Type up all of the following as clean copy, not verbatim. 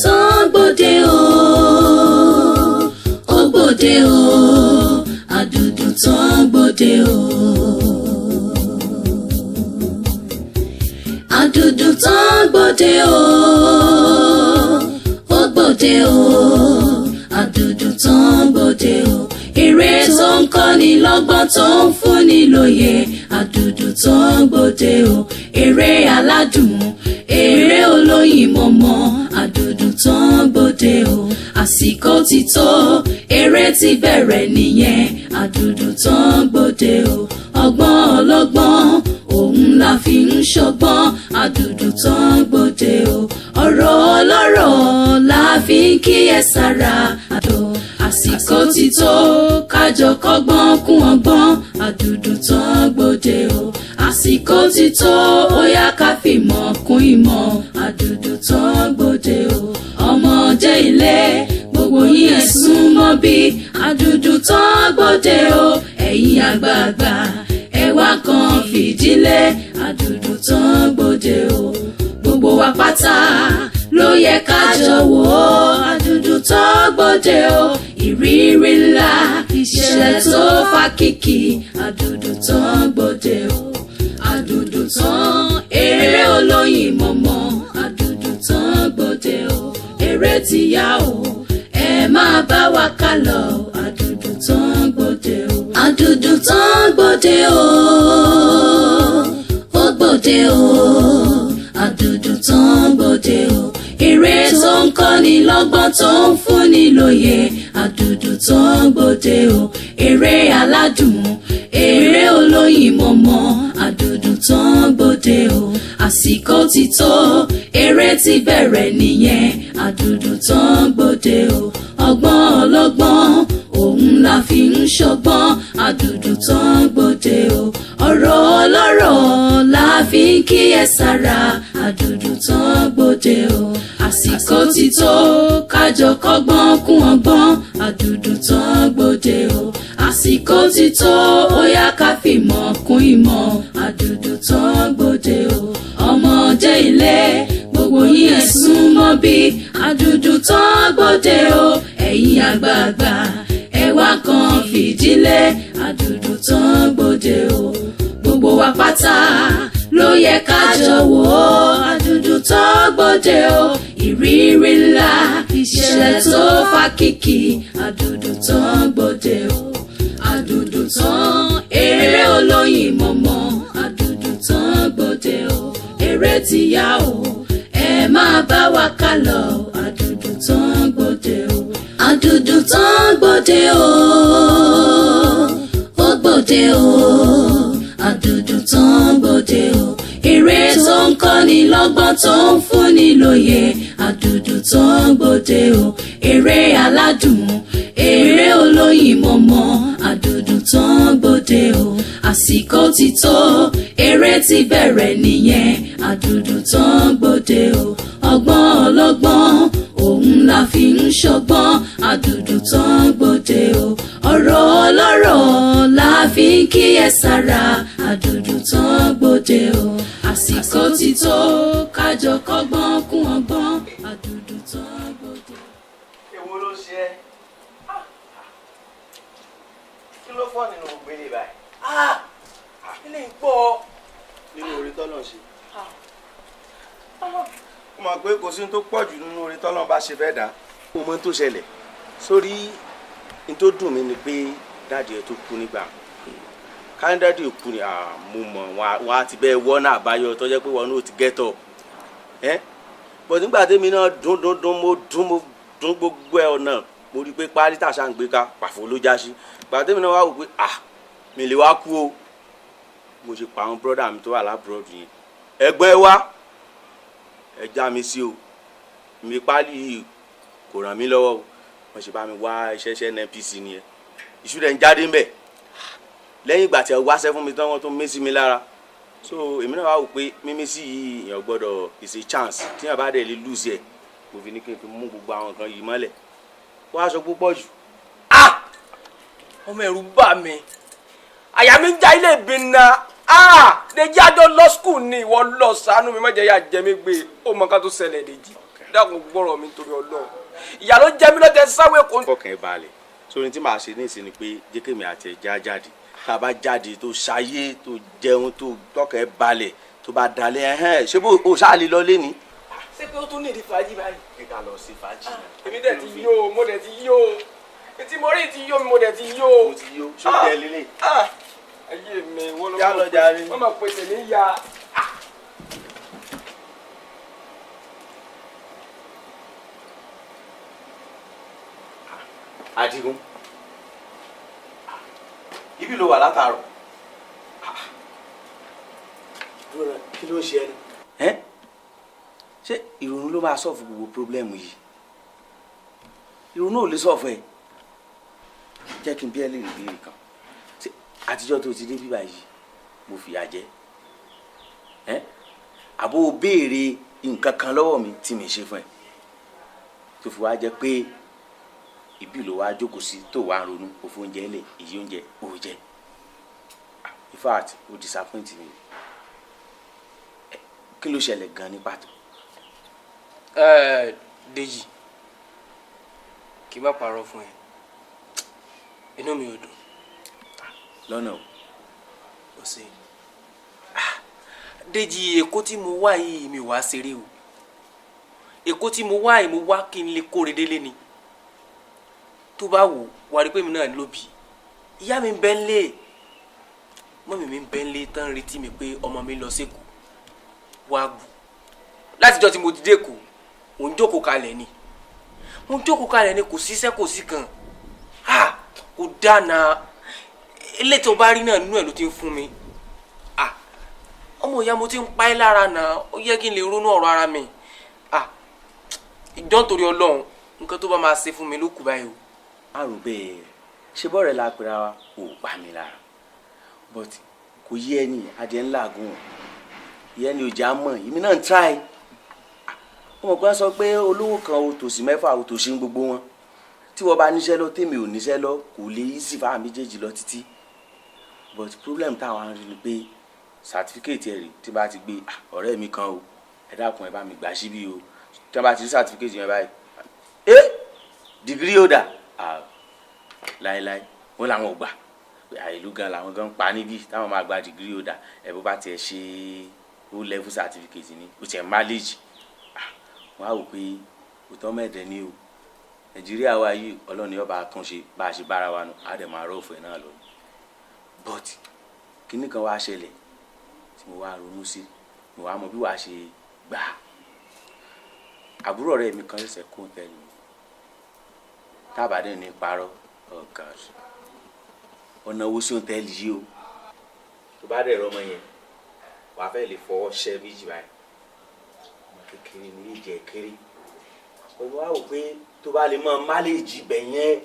Tán gbòde o, ó gbòde o, àdùdù tán gbòde o. Àdùdù tán gbòde o, ó gbòde o, àdùdù tán gbòde o. Eré tó ń kọ́ni lọ́gbọ́n, tó ń fúnni lóye, àdùdù tán gbòde o. Eré aládùn, eré olóyin mọ̀mọ́, àdùdù tán gbòde o. Àsìkò ti tó, eré ti bẹ̀rẹ̀ nìyẹn, àdùdù tán gbòde o. Ọgbọ́n ọlọ́gbọ́n òun la fi ń ṣọgbọ́n, àdùdù tán gbòde o. Ọ̀rọ̀ ọlọ́rọ̀ la fi ń kíyèsára àdó. Àsìkò ti tó kájọ kọ́gbọ́n kún ọgbọ́n, àdùdù tán gbòde o. Àsìkò ti tó, ó yá ká fìmọ̀ kún ìmọ̀, àdùdù tán gbòde o. Ọmọdé ilé, gbogbo yín ẹ sún mọ́ bí, àdùdù tán gbòde o. Ẹ̀yin àgbààgbà, ẹ wá kan fìdílé, àdùdù tán gbòde o. Gbogbo wa pátá ló yẹ ká jọ wò ó, àdùdù tán gbòde o. Ìrírí ńlá, ìṣẹ̀lẹ̀ tó fa kìkì, àdùdù tán gbòde o. Àdùdù tán, eré olóyin mọ̀mọ́, àdùdù tán gbòde o. Eré ti yá o, ẹ máa bá wa ká lọ, àdùdù tán gbòde o. Àdùdù tán gbòde o, ó gbòde o, àdùdù tán gbòde o. Eré tó ń kọ́ni lọ́gbọ́n, tó ń fúnni lóye, àdùdù tán gbòde o. Eré aládùn, eré olóyin mọ̀mọ́, àdùdù tán gbòde o. Àsìkò ti tó, eré ti bẹ̀rẹ̀ nìyẹn, àdùdù tán gbòde o. Ọgbọ́n ọlọ́gbọ́n òun la fi ń ṣọgbọ́n, àdùdù tán gbòde o. Ọ̀rọ̀ ọlọ́rọ̀ la fi ń kíyèsára, àdùdù tán gbòde o. Àsìkò ti tó kájọ kọ́gbọ́n kún ọgbọ́n, àdùdù tán gbòde o. Àsìkò ti tó, ó yá ká fìmọ̀ kún ìmọ̀, àdùdù tán gbòde o. Ọmọdé ilé, gbogbo yín ẹ sún mọ́ bí, àdùdù tán gbòde o. Ẹ̀yin àgbààgbà, ẹ wá kan fìdílé, àdùdù tán gbòde o. Gbogbo wa pátá ló yẹ ká jọ wò ó, àdùdù tán gbòde o. Ìrírí ńlá, ìṣẹ̀lẹ̀ tó fa kìkì, àdùdù tán gbòde o. Àdùdù tán, eré olóyin mọ̀mọ́, àdùdù tán gbòde o. Eré ti yá o, ẹ máa bá wa ká lọ, àdùdù tán gbòde o. Àdùdù tán gbòde o, ó gbòde o, àdùdù tán gbòde o. Eré tó ń kọ́ni lọ́gbọ́n, tó ń fúnni lóye, àdùdù tán gbòde o. Eré aládùn, eré olóyin mọ̀mọ́, àdùdù tán gbòde o. Àsìkò ti tó, eré ti bẹ̀rẹ̀ nìyẹn, àdùdù tán gbòde o. Ọgbọ́n ọlọ́gbọ́n òun la fi ń ṣọgbọ́n, àdùdù tán gbòde o. Ọ̀rọ̀ ọlọ́rọ̀ la fi ń kíyèsára, àdùdù tán gbòde o. Àsìkò ti tó kájọ kọ́gbọ́n kún ọgbọ́n, àdùdù tán gbòde o. Èwo ló ṣe ẹ́? Kí ló fọ́ nínú gbogbo ilé báyìí? Ilé ìpọ̀. Nínú orí tọ́lọ̀ ṣe, ó mọ̀ pé kò sí ní tó pọ̀ jù nínú orí tọ́lọ̀ bá ṣe fẹ́ dá. Mo mọ tó ṣẹlẹ̀ sórí ní tó dùn mí ni pé daddy ẹ̀ tó kú nígbà káni daddy ẹ̀ kú ni mo mọ̀ wọn á ti bẹ́ẹ̀ wọ́n náà àbáyọ tó jẹ́ pé wọn náà ti get up ẹ́. But nígbà tẹ́mi náà dún dún dún, mo dún, mo dún gbogbo ẹ̀ ọ̀nà, mo rí i pé páálí tàṣà ń gbé ká pàfó ló já sí. Gbà tẹ́mi náà wá wò pé mi lè wá kú o, mo ṣe pa àwọn brother mi tó wà l'abroad yẹn, ẹ̀gbọ́n, ẹ wá, ẹ já mi sí o, mi páálí yìí kò ràn mí lọ́wọ́ o. Wọ́n ṣe bá mi wá iṣẹ́ iṣẹ́ NNPC nìyẹn. Ìṣú rẹ̀ ń jáde ń bẹ̀. Lẹ́yìn ìgbà tí ẹ wáṣẹ́ fún mi tán, wọ́n tún mí sí mi lára. So èmi náà wá wò pé mímí sí yìí, èèyàn gbọ́dọ̀, is a chance tí èèyàn bá dẹ̀ lè lose ẹ̀. Mo fi ní kí n fi mú gbogbo àwọn nǹkan yìí mọ́lẹ̀, wọ́n aṣọ púpọ̀ jù. Ọmọ, ẹ̀rù bà mí, àyà mi ń já. Ilé ìbínà Dèjì, àjọ lọ school ni. Ìwọ lọ ṣàánú mi, má jẹ́ yà jẹ́ mi gbé. Ó mọ nǹkan tó ṣẹlẹ̀, Dèjì. Dákun, gbọ́rọ̀ mi torí Ọlọ́run. Ìyá ló jẹ mí lọ́jọ́ sáwé kò. Fọkàn ẹ balẹ̀. Sórí tí màá ṣe ní ìsìn ni pé jẹ́ kémi àti ẹ̀ já jáde. Tá a bá jáde, tó ṣayé, tó jẹun, tó tọkàn ẹ balẹ̀, tó bá dalẹ̀ ẹ̀hẹ́n, ṣé bó o ṣáà lè lọ lé ní. Ṣé pé ó tún ní ìdí fàájì báyìí? Kí ká lọ sí fàájì. Èmi dẹ̀ ti yó o, mo dẹ̀ ti yó o. Etí mo rí ti yó mi, mo dẹ̀ ti yó o. Mo ti yó, ṣó jẹ lélẹ̀? Ah! Ayé mi, wọ́n ló Yá lọ jàre. Wọ́n máa pè tèmi ya. Adigun, ibi ló wà látàárọ̀. Dúró náà, kí ló ń ṣe ẹ́ ni? Ẹ́, ṣé ìrònú ló máa solve gbogbo problem yìí? Ìrònú ò lè solve ẹ̀. Jẹ́ kí n bí ẹ lè rí ìbéèrè kan. Ṣé àtijọ́ tó ti dé bíbá yìí, mo fìyà jẹ ẹ́? Àbó o béèrè nǹkan kan lọ́wọ́ mi tí mi ṣe fún ẹ, tó fi wá jẹ́ pé ibi ló wá jókòó sí, tó wá ń ronú òfò oúnjẹ lè èyí oúnjẹ ò jẹ? In fact, o disappoint mi. Kí ló ṣẹlẹ̀ gan ní pàtó? Ẹ Dèjì, kí n má parọ́ fún ẹ, inú mi ò dùn. Lọ́nà o? Ó ṣe Dèjì, Èkó tí mo wá yìí, mi ò wá ṣeré o. Èkó tí mo wá yìí, mo wá kí n lè kóre délé ni. Tó bá wò wá rí pé mi náà lóbi, ìyá mi ń bẹ ń lé, mummy mi ń bẹ ń lé tán, retí mi pé ọmọ mi lọ sékòó wá gbù. Látijọ́ tí mo ti dé Èkó, mò ń jókòó kalẹ̀ ni, mò ń jókòó kalẹ̀ ni, kò síṣẹ́, kò sí kan. Ah, kò dáná. Ilé tó bá rí náà, nínú ẹ̀ ló ti ń fún mi. Ah, ọmọ ìyá, mo ti ń pa ẹ́ lára náà, ó yẹ kí n lè ronú ọ̀rọ̀ ara mi. Ah, ìjọ, nítorí Ọlọ́run, nǹkan tó bá máa ṣe fún mi ló kù báyìí o. Má rò bẹ́ẹ̀. Ṣé bọ́ọ̀rẹ́ la pera wa? Ò pa mi lára, but kò yé ẹni adìẹ ńlá gùn ìyẹn ni òjá mọ̀. Èmi náà ń try. Ọmọ kan sọ pé olówó kan o tòṣì mẹ́fà, o tòṣì ń gbogbo wọn. Tí wọ́n bá níṣẹ́ lọ, tèmi ò níṣẹ́ lọ, kò lè easy fáwọn méjèèjì lọ títí. But problem táwa ń rí ni pé certificate ẹ̀ rí tí bá ti gbé, "Ah, ọ̀rẹ́ mi kan o, ẹ dákun, ẹ bá mi gbà síbí o." Tí wọ́n bá ti rí certificate yẹn báyìí, ẹ degree holder, ah, láéláé, wọ́n làwọn ò gbà. Àìlú gan làwọn gan pa níbí táwọn máa gba degree holder. Ẹ bó bá tiẹ̀ ṣe O level certificate ni o tiẹ̀ manage. Ah, wọ́n á wò pé òótọ́ mẹ́ẹ̀dẹ́ ni o. Nàìjíríà wa yìí, Ọlọ́run ni ọba àtúnṣe bá a ṣe bára wa nù, á dẹ̀ máa rọ́ọ̀fù ẹ̀ náà lọ. But kinní kan wá ṣẹlẹ̀ tí mo wá ronú sí, mo wá mọ bí wàá ṣe gbà á. Àbúrò ọ̀rẹ́ mi kan ṣẹ̀ṣẹ̀ kún tẹ́lẹ̀ mi tábàdé ní parọ́. Oh God, ọ̀nà owó sí òǹtẹ́ẹ̀lì yìí o. Tó bá dẹ̀ rọmọ yẹn, wàá fẹ́ lè fọwọ́ ṣẹ́ méjì báyìí. Ọmọ kékeré ní ìjẹ́ kéré. Òun wá wò pé tó bá lè mọ máléèjì bẹ̀ yẹn,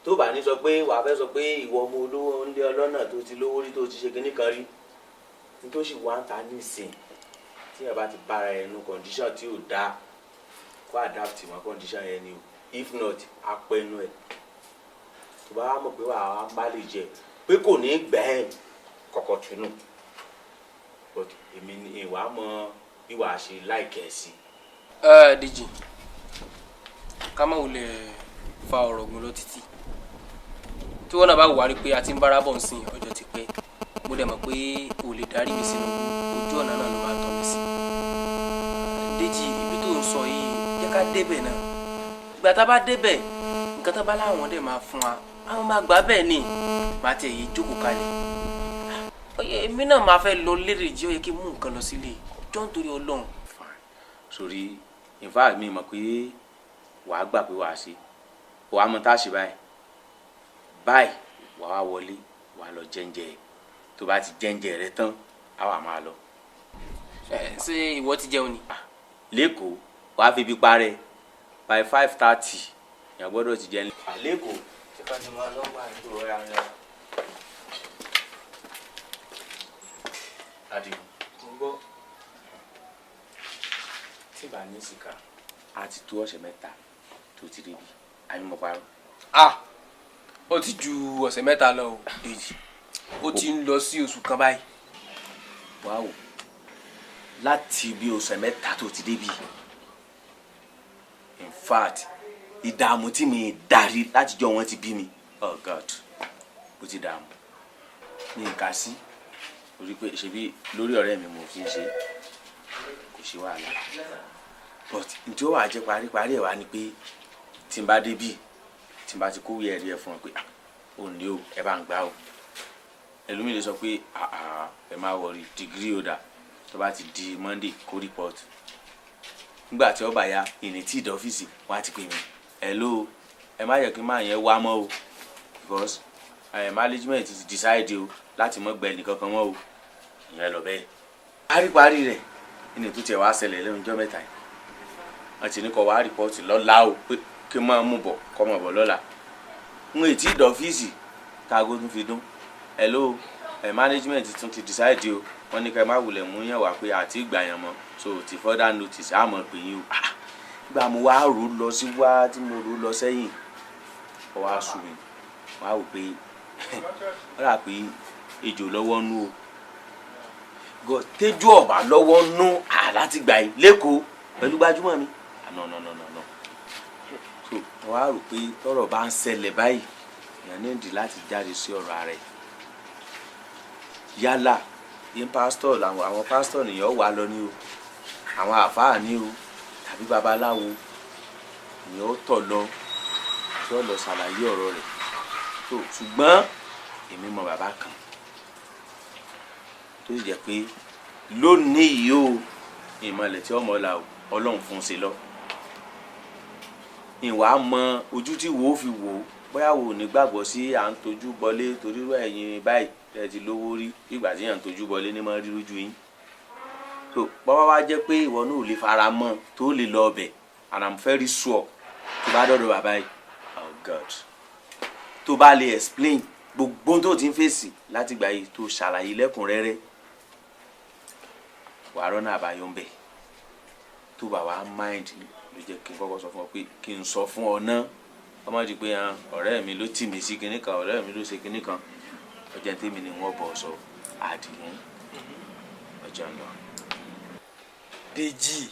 tó bá ní sọ pé wàá fẹ́ sọ pé ìwọ ọmọ olówó ń lé ọlọ́nà tó ti lówó rí, tó ti ṣe kinní kan rí ní, tó sì wá ń ta nísìn, tí yẹn bá ti bára ẹ nu condition tí ò dáa, kó adapt mọ́ condition yẹn ni o. If not, apẹnu ẹ. Tó bá wà mọ̀ pé wàá wá máléèjì ẹ pé kò ní gbẹ́ ẹ kọ̀kọ̀ tunu. But èmi ni ìwà mọ bí wàá ṣe láìkẹ́ sí. Ẹ Dèjì, ká má wulẹ̀ fa ọ̀rọ̀ gùn lọ títí. Tí wọ́n náà bá wà rí pé a ti ń bára bọ̀ ń sìn, ọjọ́ ti pẹ́. Mo dẹ̀ mọ̀ pé o lè darí mi sínú ojú ọ̀nà náà ló máa tọ́ mi sí. Dèjì, ibi tó ń sọ yìí, jẹ́ ká débẹ̀ náà. Ìgbà tá a bá débẹ̀, nǹkan tó bá láwọn dẹ̀ máa fún wa, àwọn máa gbà bẹ́ẹ̀ ni. Màá tiẹ̀ yé jókòó kalẹ̀. Èmi náà máa fẹ́ lọ lérè jí, ó yẹ kí n mú nǹkan lọ sílé jọ́, nítorí Ọlọ́run. Fine. Sórí, in fact, mi mọ̀ pé wàá gbà pé wàá ṣe. Wàá mọ tá a ṣe báyìí báyìí, wàá wá wọlé, wàá lọ jẹ́ǹjẹ́. Tó bá ti jẹ́ǹjẹ́ rẹ tán, á wà máa lọ. Ẹ ṣé, ìwọ ti jẹun ni? Lẹ́kọ̀ọ́, wàá fi ibi parẹ́. By 5:30, èèyàn gbọ́dọ̀ ti jẹun. Lẹ́kọ̀ọ́. Ṣé ká ti máa lọ gbà yìí? Adigun. Mo gbọ́. Tí bá ní sìkà, á ti tó ọ̀sẹ̀ 3 tó ti débi, àbí mo parọ́? Ah, ó ti ju ọ̀sẹ̀ 3 lọ o, Dèjì. Ó ti ń lọ sí oṣù kan báyìí. Wá o, láti bí ọ̀sẹ̀ 3 tó ti débi. In fact, ìdààmú tí mi darí látijọ́ wọn ti bí mi, oh God, bó ti dààmú ní nǹka sí orí pé ṣebí lórí ọ̀rẹ́ mi mo fi ń ṣe, kò sí wàhálà. But n tí ó wà jẹ́ paríparí ẹ̀ wá ni pé tí n bá débì, tí n bá ti kówé ẹ̀rí ẹ̀ fún ọ pé, "Ah, ò ní o, ẹ bá ń gbá o," ẹlòmíì lè sọ pé, "Ah ah, ẹ má worry, degree holder tó bá ti di Monday kó report." Nígbà tí ó bá ya ìní tí ìdí ọ́fíìsì wọ́n á ti pè mí, "Hello, ẹ má yẹ kí n má yẹn wá mọ́ o, because management ti decide o láti mọ́ gbẹ nìkankan mọ́ o." Ìyẹn lọ bẹ́ẹ̀. Paríparí rẹ̀ ìní tó tiẹ̀ wá ṣẹlẹ̀ lẹ́nu ọjọ́ 3 yìí, wọ́n ti ní kó wá report lọ́la o, pé kí n máa mú bọ̀, kọ́ mọ̀ bọ̀ lọ́la. N ò tí ì dọ́fíìsì káago tún fi dún, "Hello, management tún ti decide o, wọ́n ní ká ẹ má wulẹ̀ mú yẹn wá pé àti ìgbà yẹn mọ́, so ti further notice á mọ̀ pé yín o." Ah, gba mo wá rò lọ sí wá tí mo rò lọ sẹ́yìn, ọ wá sú mi, wọ́n á wò pé ó rà pé ejò lọ́wọ́ nú o, tẹ́jú ọ̀bà lọ́wọ́ nú láti gbà yìí lẹ́kọ̀ọ́ pẹ̀lú gbajúmọ̀ mi. Ah, no, no, no, no, no. So wọ́n á rò pé tọ́rọ̀ bá ń ṣẹlẹ̀ báyìí, èèyàn ní ìdí láti jáde sí ọ̀rọ̀ ara ẹ̀. Yálà yín pásítọ̀ làwọn, àwọn pásítọ̀ nìyẹn wà lọ ní o, àwọn àfáà ní o, tàbí babaláwo ìyẹn ó tọ̀ lọ tí ó lọ ṣàlàyé ọ̀rọ̀ rẹ̀ tó. Ṣùgbọ́n èmi mọ bàbá kan tó sì jẹ́ pé lónìí yìí o, ìmọ̀lẹ̀ tí ọmọ la o, Ọlọ́run fún un ṣe lọ. Ìwà mọ ojú tí wò ó fi wò ó, bóyá wò ó ní gbàgbọ́ sí à ń tojú bọlé, torí rú ẹ̀yin báyìí ẹ ti lówó rí, ìgbà tí yàn ń tojú bọlé ní mọ́ rí lójú yín tó bọ́wá wá jẹ́ pé ìwọ náà ò lè fara mọ́ tó lè lọ ọbẹ̀. And I'm very sure, tó bá dọ̀dọ̀ bàbá yìí, oh God, tó bá lè explain gbogbo tó ti ń fèsì láti gbà yìí, tó ṣàlàyé lẹ́kùnrẹ́rẹ́, wàá rọ́nà àbáyọ ń bẹ̀. Tó bá wàá mind, ló jẹ́ kí n kọ́kọ́ sọ fún ọ pé kí n sọ fún ọ náà, ọmọ di pé ọ̀rẹ́ mi ló tì mí sí kinní kan, ọ̀rẹ́ mi ló ṣe kinní kan. Ọjà tèmi ni wọ́n bọ̀ sọ àdìgún ọjà ń lọ. Dèjì,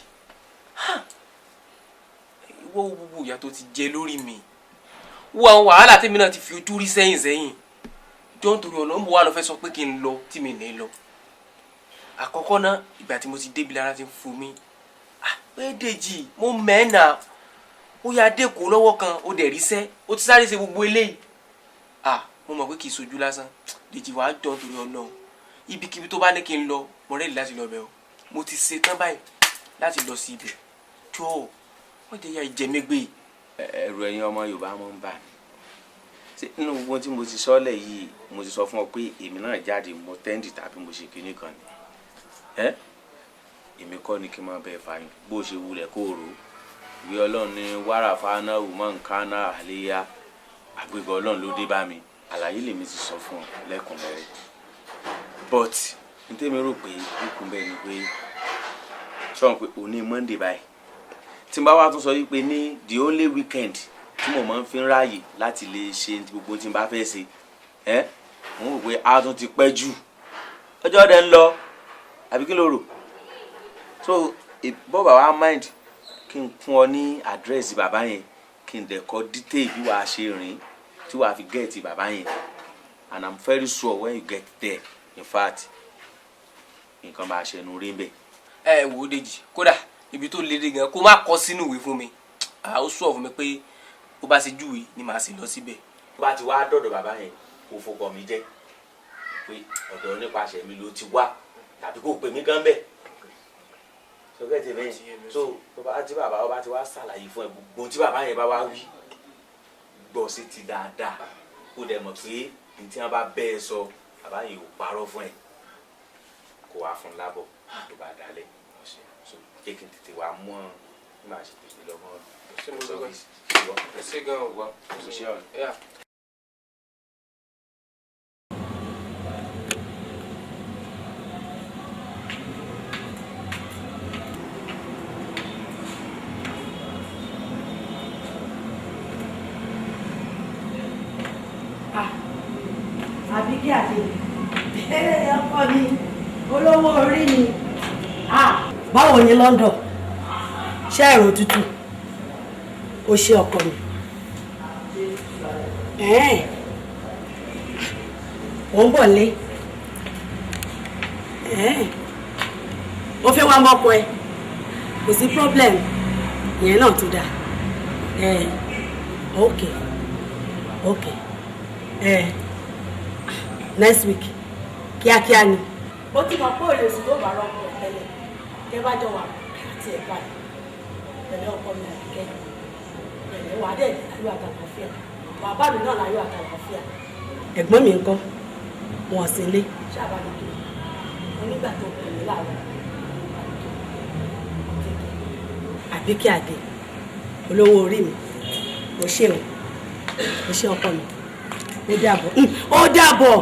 ìwọ wo gbogbo ìyà tó ti jẹ lórí mi, wo àwọn wàhálà tèmi náà ti fi ojú rí sẹ́yìn sẹ́yìn. Jọ ń torí ọ̀nà ń bọ̀ wá lọ fẹ́ sọ pé kí n lọ tí mi ní lọ. Àkọ́kọ́ náà, ìgbà tí mo ti débi lára ti ń fún mi pé Dèjì, mo mẹ́ẹ̀nà ó yà dẹ́kọ̀ lọ́wọ́ kan, ó dẹ̀ ríṣẹ́, ó ti sáré ṣe gbogbo eléyìí. Mo mọ̀ pé kì í sojú lásán. Dèjì, wàá jọ ń torí Ọlọ́run, ibikíbi tó bá ní kí n lọ, mo ready láti lọ bẹ̀ o. Mo ti ṣe tán báyìí láti lọ sí ibẹ̀. Jọ, wọ́n jẹ́ ya ìjẹ́mẹ́gbẹ́. Ẹ̀rù ẹ̀yin ọmọ Yorùbá máa ń bà mí. Ṣé nínú gbogbo tí mo ti sọ́lẹ̀ yìí, mo ti sọ fún ọ pé èmi náà jáde, mo tẹ́ǹdì tàbí mo ṣe kinní kan ni? Ẹ́ èmi kọ́ ni kí n máa bẹ fààyàn bó ṣe wulẹ̀ kó rò ó. Ìwé Ọlọ́run ní wàrà fáná wùmọ̀ nǹkan náà àléyá, àgbégbé Ọlọ́run ló dé bá mi. Àlàyé lèmi ti sọ fún ọ lẹ́kùnrẹ́rẹ́, but n tẹ́mi rò pé ó kún bẹ́ẹ̀ ni pé sọ̀rọ̀ pé òní Monday báyìí, tí n bá wá tún sọ wípé ní the only weekend tí mo máa ń fi ń ráàyè láti lè ṣe gbogbo tí n bá fẹ́ ṣe, ẹ́ mo rò pé a tún ti pẹ́ jù, ọjọ́ dẹ̀ ń lọ, àbí kí ló rò? So bọ́ọ̀bà wa mind kí n kún ọ ní àdírẹ́sì bàbá yẹn, kí n dẹ̀ kọ detail bí wàá ṣe rìn tí wàá fi get bàbá yẹn. And I'm very sure when you get there, in fact, nǹkan bá ṣẹnu rí ń bẹ̀. Ẹ wò ó Dèjì, kódà ibi tó lédè gan, kó má kọ sínú ìwé fún mi, ó sọ fún mi pé bó bá ṣe júwe ni màá ṣe lọ síbẹ̀. Tó bá ti wá dọ̀dọ̀ bàbá yẹn, kó fọkọ mi jẹ́ pé ọ̀dọ̀ nípasẹ̀ mi ló ti wá, tàbí kó pè mí gan bẹ́ẹ̀ sọkẹ́tì mi. So tó bá tí bàbá wa bá ti wá ṣàlàyé fún ẹ, gbogbo tí bàbá yẹn bá wá wí, gbọ́ sí ti dáadáa, kó dẹ̀ mọ̀ pé ní tí wọ́n bá bẹ́ẹ̀ sọ, bàbá yẹn ò parọ́ fún ẹ. Kó wá fún lábọ̀ tó bá dalẹ̀. So jẹ́ kí n tètè wá mú ọ ní màá ṣe tètè lọ mọ́ ọ́fíìsì. Ṣé gan o? Kò ṣe ọ̀nà. Àbíkí àti ọkọ mi, olówó orí mi. Báwo ni London? Ṣé èrò tútù? O ṣe ọkọ mi. Ò ń bọ̀ lé. Ó fẹ́ wá mọ́kọ ẹ. Kò sí problem. Ìyẹn náà tó dáa. Ok. Ok. Next week. Kíákíá ni. Ó ti mọ̀ pé òye sùn ló bá rọ́pò tẹ́lẹ̀. Tẹ́ bá jọ wà àti ẹ̀ báyìí. Pẹ̀lẹ́ ọkọ mi Àbíkẹ́. Pẹ̀lẹ́ wà á dẹ̀ láyọ̀ àtàlàáfíà. Bàbá mi náà láyọ̀ àtàlàáfíà. Ẹ̀gbọ́n mi ńkọ́? Wọn sì lé. Ṣáàbà mi kiri. Mo nígbà tó pè mí láàárọ̀. Àbíkẹ́ Àdè. Olówó orí mi. Mo ṣe o. Mo ṣe ọkọ mi. Ó dàbọ̀. Ó dàbọ̀.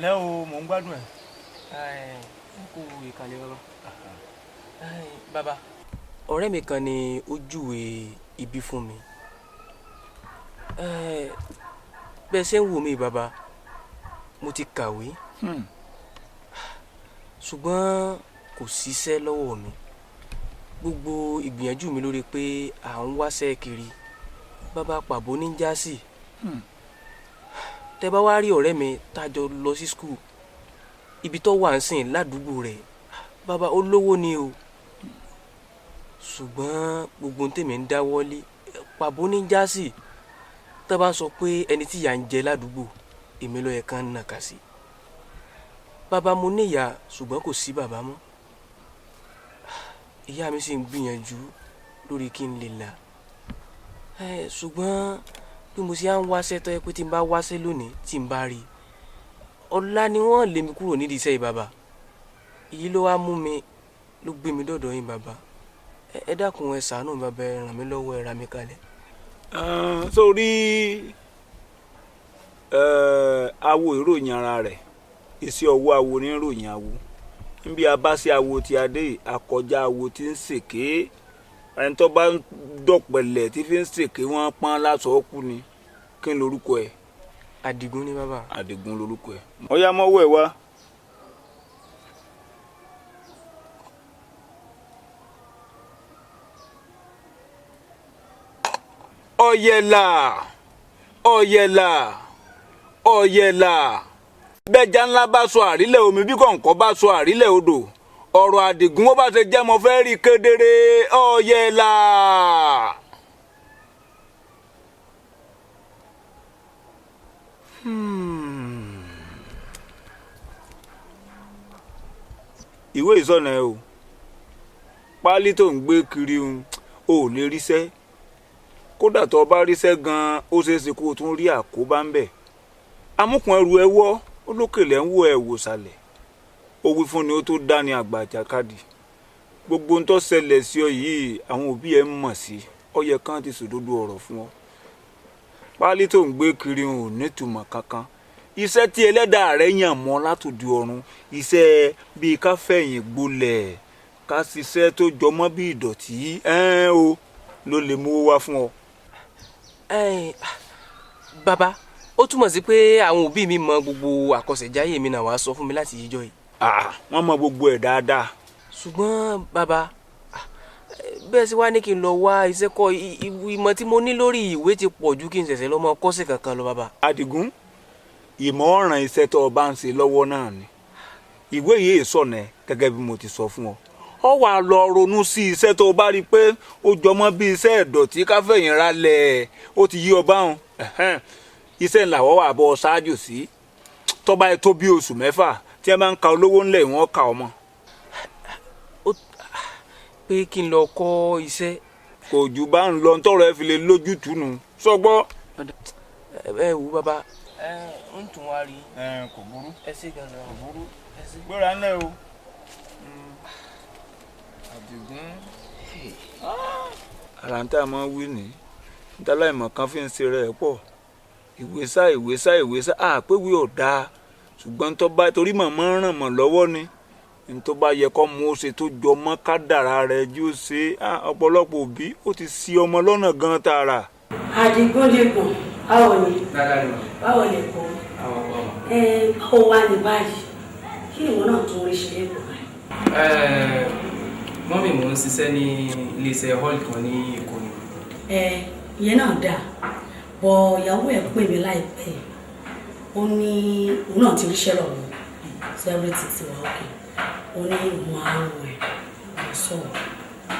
Lẹ́ o, mò ń gbádùn ẹ̀. N kò ìkàlẹ̀ bàbá. Bàbá, ọ̀rẹ́ mi kan ni ó júwe ibi fún mi. Bẹ́ẹ̀ ṣe ń wò mí bàbá, mo ti kàwé. Ṣùgbọ́n kò síṣẹ́ lọ́wọ́ mi. Gbogbo ìgbìyànjú mi lórí pé à ń wáṣẹ́ kiri. Bàbá, pàbó ní jásì. Tẹ́ bá wá rí ọ̀rẹ́ mi tá a jọ lọ sí school, ibi tó wà ń sìn ládùúgbò rẹ̀, bàbá, olówó ni o. Ṣùgbọ́n gbogbo ohun tèmi ń dáwọ́lé pàbó ní jásì. Tá bá ń sọ pé ẹni tí ìyà ń jẹ ládùúgbò, èmi ló yẹ kán nàka sí. Bàbá, mo ní ìyá, ṣùgbọ́n kò sí bàbá mọ́. Ìyá mi sì ń gbìyànjú lórí kí n lè là. Ṣùgbọ́n bí mo ṣe á ń wáṣẹ́ tó yẹ pé tí n bá wáṣẹ́ lónìí tí n bá rí, ọ̀la ni wọ́n lé mi kúrò nídìí iṣẹ́ yìí bàbá. Èyí ló wá mú mi, ló gbé mi dọ̀dọ̀ yín bàbá. Ẹ dákun, ẹ ṣàánú mi bàbá, ẹ ràn mí lọ́wọ́, ẹ ra mi kalẹ̀. Sórí awo ìròyìn ara rẹ̀, iṣẹ́ ọwọ́ awo ní ìròyìn awo. Níbi a bá sí awo tí a dé, àkọjá awo tí ń ṣèké. Ẹni tó bá ń dọ̀pẹ̀lẹ̀ tí fi ń ṣèké, wọ́n pọ́n lásán kú ni. Kí ni lorúkọ ẹ? Àdìgún ni bàbá. Àdìgún lorúkọ ẹ. Ọ̀yá, mọ́wọ́ ẹ wá. Ọ̀yẹ̀là, ọ̀yẹ̀là, ọ̀yẹ̀là. Bẹ́jà ńlá bá sọ àrílẹ̀ omi, bí kọ̀ǹkọ̀ bá sọ àrílẹ̀ odò, ọ̀rọ̀ Àdìgún ó bá ṣe jẹ́, mo fẹ́ rí kedere. Ọ̀yẹ̀là. Ìwé ìsọ̀nà ẹ o, páálí tó ń gbé kiri ń ò lè ríṣẹ́. Kódà tó o bá ríṣẹ́ gan-an, ó ṣeé ṣe kó o tún rí àkóbá ń bẹ̀. Amúkùn ẹrù ẹ wọ́, olókèlè ń wò ẹ wò sàlẹ̀. Ó wí fún ni ó tó dání àgbà àjàkadì. Gbogbo ń tó ṣẹlẹ̀ sí ọ yìí, àwọn òbí ẹ ń mọ̀ sí. Ó yẹ kán ti sòdodo ọ̀rọ̀ fún ọ. Páálí tó ń gbé kiri ò nítumọ̀ kankan. Iṣẹ́ tí ẹlẹ́dàá rẹ̀ yàn mọ́ látòdì ọ̀run, iṣẹ́ bíi ká fẹ̀yìn gbolẹ̀, ká ṣiṣẹ́ tó jọmọ́ bí ìdọ̀tí ẹ́ẹ́n o ló lè mú wá fún ọ. Bàbá, ó túmọ̀ sí pé àwọn òbí mi mọ gbogbo àkọsẹ̀jáyé mi náà, wàá sọ fún mi láti yíjọ́ yìí. Wọ́n mọ gbogbo ẹ̀ dáadáa. Ṣùgbọ́n bàbá, bẹ́ẹ̀ sì wá ní kí n lọ wá iṣẹ́ kọ́. Ìmọ̀ tí mo ní lórí ìwé ti pọ̀ ju kí n ṣẹ̀ṣẹ̀ lọ mọ kọ́sẹ̀ kankan lọ, bàbá. Àdìgún, ìmọ̀ ọ̀ràn iṣẹ́ tó o bá ń ṣe lọ́wọ́ náà ni ìwé yìí sọ̀nà ẹ̀. Gẹ́gẹ́ bí mo ti sọ fún ọ, ọ wà lọ ronú sí iṣẹ́ tó o bá rí i pé ó jọmọ́ bí iṣẹ́ ìdọ̀tí, káfẹ̀yìn ralẹ̀. Ó ti yí ọba hàn. Iṣẹ́ ńlá wọ́n wà bọ́ ṣáájú sí. Tọ́ba ẹ tó bí oṣù 6 tí ẹ máa ń ka olówó ńlẹ̀, wọ́n ka ọmọ. Pé kí n lọ kọ́ iṣẹ́. Kò jù bá ń lọ tọrọ ẹ fi lè lójútùú nù sọgbọ́. Ẹ wù bàbá, ẹ ń tún wá rí. Kò burú. Ẹ ṣe gan-an. Kò burú, gbéra ńlẹ̀ o, Àdìgún. Ara ń tà máa wí ní ntàláìmọ̀ kan fi ń ṣe rẹ̀ pọ̀. Ìwé sá, ìwé sá, ìwé sá, àpéwì ò dáa, ṣùgbọ́n tó bá torí màmá ràn mọ́ lọ́wọ́ ni tó bá yẹ kọ́ mú ó ṣe tó jọ mọ́ kádàrá rẹ̀ jí ó ṣe. Ọ̀pọ̀lọpọ̀ òbí ó ti ṣì ọmọ lọ́nà gan tààrà. Àdìgún dìgún, báwo ni? Báwo lè kó ẹ? Báwo wá ní báyìí? Kí ìwọ náà tún rí ṣe lẹ́kọ̀ọ́ báyìí? Mummy, mò ń ṣiṣẹ́ ní iléeṣẹ́ hall kan ní Èkó ni. Ẹ ìyẹn náà dáa, bọ ìyàwó ẹ pè mí láìpẹ́, ó ní òun náà ti ríṣẹ́ lọ́wọ́, so everything ti wà okay. Ó ní òun máa ń wẹ̀ sọ̀rọ̀,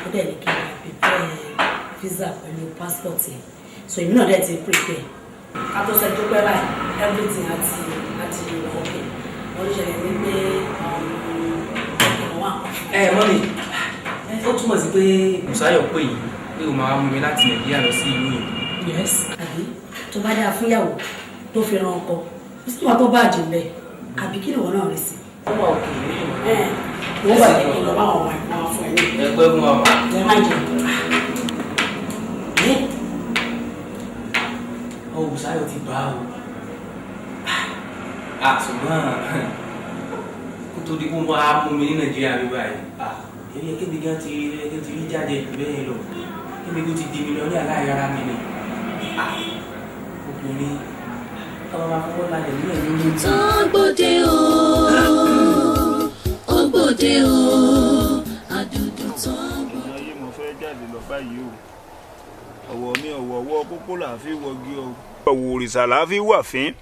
ó dẹ̀ ní kí n máa prepare visa pẹ̀lú passport ẹ̀, so èmi náà dẹ̀ ti prepare. Ká tó ṣe tó pẹ́ báyìí, everything àti wà okay. Wọ́n ló ṣẹlẹ̀ ní pé ọkàn wà. Ẹ mummy, ó túmọ̀ sí pé Bùsáyọ̀ pè yín pé o máa mú mi láti Nàìjíríà lọ sí ìlú yìí. Yes, àbí tó bá dáa fúnyàwó tó fi ran ọkọ, ó sì wà tó bá àjẹ́ àbí kí ni ìwọ náà rí sí? Ó wà òkè ní ìmọ̀. Ẹ wọ́n wà ní kí n lọ bá àwọn ọmọ ẹ̀kọ́ wọn fún ẹ ní. Ẹ pẹ́ fún wa. Ẹ má jẹ ẹ. Ọ Bùsáyọ̀ ti bá o. Ṣùgbọ́n kó tó di kó máa mú mi ní Nàìjíríà bí báyìí, èyí kébi gan ti rí ti rí jáde jù bẹ́ẹ̀ lọ, kébi kó ti di mílíọ̀nù aláìyára mi ni. Obìnrin káwọn máa fọwọ́ lálẹ́ nílẹ̀ lórí. Tó gbòde o, ó gbòde o, àdùdù tó gbòde. Ayé, mo fẹ́ jáde lọ báyìí o. Ọ̀wọ̀ mi, ọ̀wọ̀ ọwọ́ kókó là fi wọgi o. Ọ̀wọ̀ òrìṣà là fi wà fín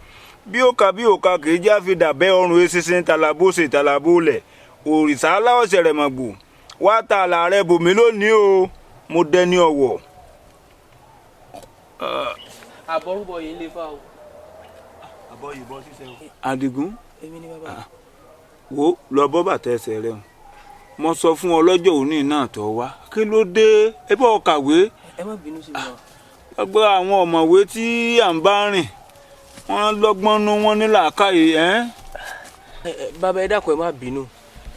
bí ó ka bí ó ka kì í já fi dàbẹ́ ọrùn eṣinṣin tàlàbó ṣe tàlàbó lẹ̀. Òrìṣà aláwọ̀ ṣẹ̀rẹ̀mọ̀gbò wá ta àlà rẹ bòmí lónìí o, mo dẹni ọ̀wọ̀. Àbọ̀rúbọ̀ yìí ń lè fa o. Àbọ̀ yìí bọ́ sísẹ́ o. Àdìgún. Èmi ni bàbá. Wo, lọ bọ́ bàtà ẹsẹ̀ rẹ o. Mo sọ fún ọ lọ́jọ́ òní náà tó wá, kí ló dé? Ẹ bọ́ ọ kàwé. Ẹ má bínú sí mi o. Gbogbo àwọn ọ̀mọ̀wé tí à ń bá rìn, wọ́n lọ́gbọ́n nú, wọ́n ní làákàyè ẹ́. Bàbá, ẹ dákun, ẹ má bínú.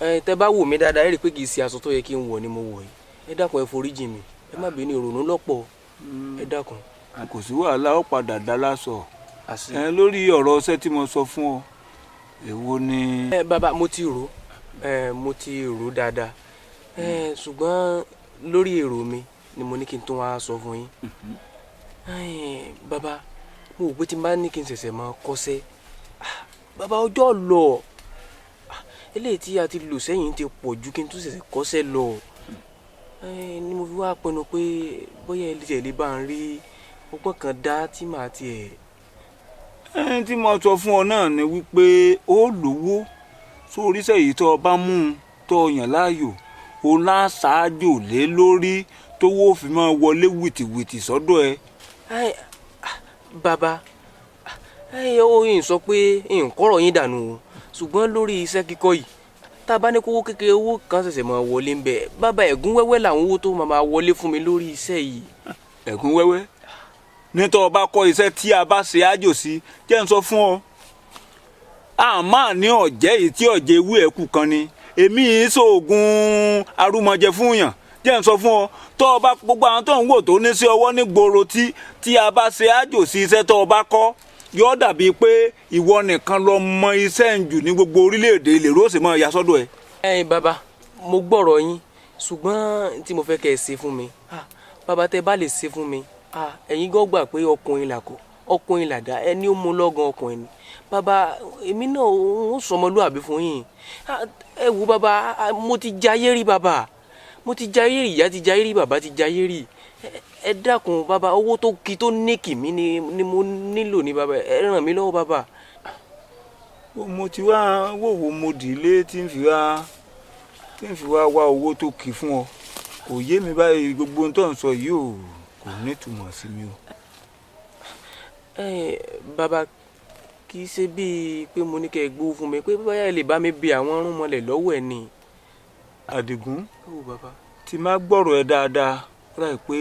Ẹ tẹ bá wò mí dáadáa, ẹ rí i pé kì í ṣe aṣọ tó yẹ kí n wọ̀ ni mo wọ̀ yìí. Ẹ dákun, ẹ foríjì mi, ẹ má bínú, ìrònú lọ́pọ̀, ẹ dákun. Kò sí wàhálà, ó padà dá lásọ. Àṣẹ. Ẹ lórí ọ̀rọ̀ ọṣẹ́ tí mo sọ fún ọ, èwo ni? Ẹ bàbá, mo ti rò, ẹ mo ti rò dáadáa ẹ, ṣùgbọ́n lórí èrò mi ni mo ní kí n tún wá sọ fún yín. Ẹ bàbá, mo wò pé tí n bá ní kí n ṣẹ̀ṣẹ̀ máa kọ́ṣẹ́, bàbá, ọjọ́ lọ. Eléyìí tí a ti lò sẹ́yìn ti pọ̀ ju kí n tún ṣẹ̀ṣẹ̀ kọ́ṣẹ́ lọ. Ẹ ni mo fi wá pinnu pé bóyá ẹ lè bá ń rí ọgbọ́n kan dá tí màá tiẹ̀. Ẹni tí mo sọ fún ọ náà ni wípé ó lówó sóríṣẹ́ yìí tó o bá mú un tó o yàn láàyò, o láṣáájò lé lórí tówó fi máa wọlé wìtìwìtì sọ́dọ̀ ẹ. Ai, bàbá, ẹ ó yín sọ pé nkọ́rọ̀ yín dànù o, ṣùgbọ́n lórí iṣẹ́ kíkọ́ yìí, tá a bá ní kówó kékeré, owó kan ṣẹ̀ṣẹ̀ máa wọlé ń bẹ̀, bàbá, ẹ̀gún wẹ́wẹ́ làwọn owó tó máa wọlé fún mi lórí iṣẹ́ yìí. Ẹ̀gún wẹ́wẹ́ ní tó o bá kọ́ iṣẹ́ tí a bá ṣe ájò sí, jẹ́ n sọ fún ọ, àmọ́ ní ọ̀jẹ́ yìí tí ọ̀jẹ́ ewé ẹ̀kú kan ni èmi yìí ṣoògùn arúmọjẹ fún yàn. Jẹ́ n sọ fún ọ, tó o bá gbogbo àwọn tó ń wò tó ní sí ọwọ́ ní gbòòrò tí a bá ṣe ájò sí iṣẹ́ tó o bá kọ́, yóò dàbí pé ìwọ nìkan lọ mọ iṣẹ́ ń jù ní gbogbo orílẹ̀-èdè ilẹ̀ ró sì máa ya sọ́dọ̀ ẹ̀. Ẹ̀yin bàbá, mo gbọ́rọ̀ yín, ṣùgbọ́n tí mo fẹ́ kẹ́ ẹ ṣe fún mi, bàbá, tẹ́ bá lè ṣe fún mi, ẹ̀yin gan gbà pé ọkùnrin làkọ̀, ọkùnrin làdá, ẹni ó mú lọ́gàn ọkùnrin ni. Bàbá, èmi náà ń sọmọlúàbí fún yín. Ẹ wo bàbá, mo ti jayé rí, bàbá, mo ti jayé rí, ìyá ti jayé rí, bàbá ti jayé rí. Ẹ dákun bàbá, owó tó kí tó ní kìmí ni mo nílò ní bàbá, ẹ ràn mí lọ́wọ́ bàbá. Mo ti wá wòwò, mo dì í lé tí ń fi wá wá owó tó kì fún ọ, kò yé mi báyìí. Gbogbo ohun tó ń sọ yìí ò kò nítumọ̀ sí mi o. Ẹ bàbá, kì í ṣe bíi pé mo ní kẹ́ ẹ gbówó fún mi pé bóyá ẹ lè bá mi bi àwọn irúnmọlẹ̀ lọ́wọ́ ẹ̀ ni. Àdìgún. Ó bàbá. Tí má gbọ́rọ̀ ẹ dáadáa, ó dà pé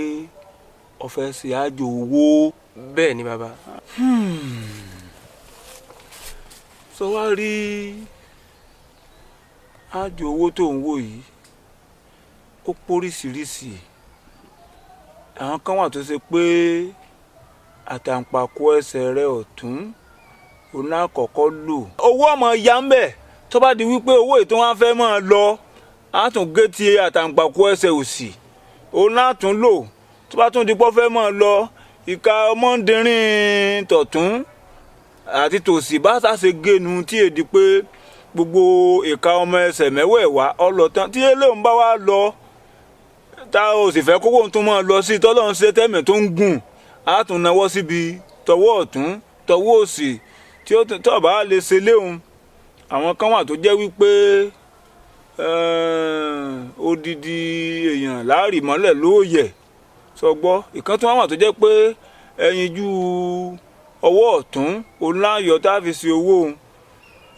o fẹ́ ṣe àjò owó. Bẹ́ẹ̀ ni bàbá. Sọ wá rí àjò owó tó ń wò yìí, ó póríṣiríṣi. Àwọn kan wà tó ṣe pé àtàǹpàkò ẹsẹ̀ rẹ ọ̀tún òun náà kọ́kọ́ lò. Owó ọmọ ya ń bẹ̀, tó bá di wípé owó ètò wọn fẹ́ máa lọ, á tún gé ti àtàǹpàkò ẹsẹ̀ òsì, òun náà tún lò. Tó bá tún di pọ́ fẹ́ máa lọ, ìka ọmọdérín tọ̀tún àti tòsì bá ṣàṣe génu tí èdè pé gbogbo ìka ọmọ ẹsẹ̀ mẹ́wẹ̀ẹ̀wá ọlọ́tàn tí eléyìí ń bá wa lọ. Tá o sì fẹ́ kówó tó máa lọ sí tọ́lọ́run ṣe tẹ́mẹ̀ tó ń gùn, á tún náwó síbi tọwọ́ ọ̀tún tọwọ́ òsì tí ó tó bá lè ṣe léhun. Àwọn kan wà tó jẹ́ wípé odidi èèyàn láàrì mọ́lẹ̀ lóòyẹ̀ sọgbọ́. Ìkan tó wà tó jẹ́ pé ẹyinjú ọwọ́ ọ̀tún oláyọ̀ tá a fi ṣe owó òun,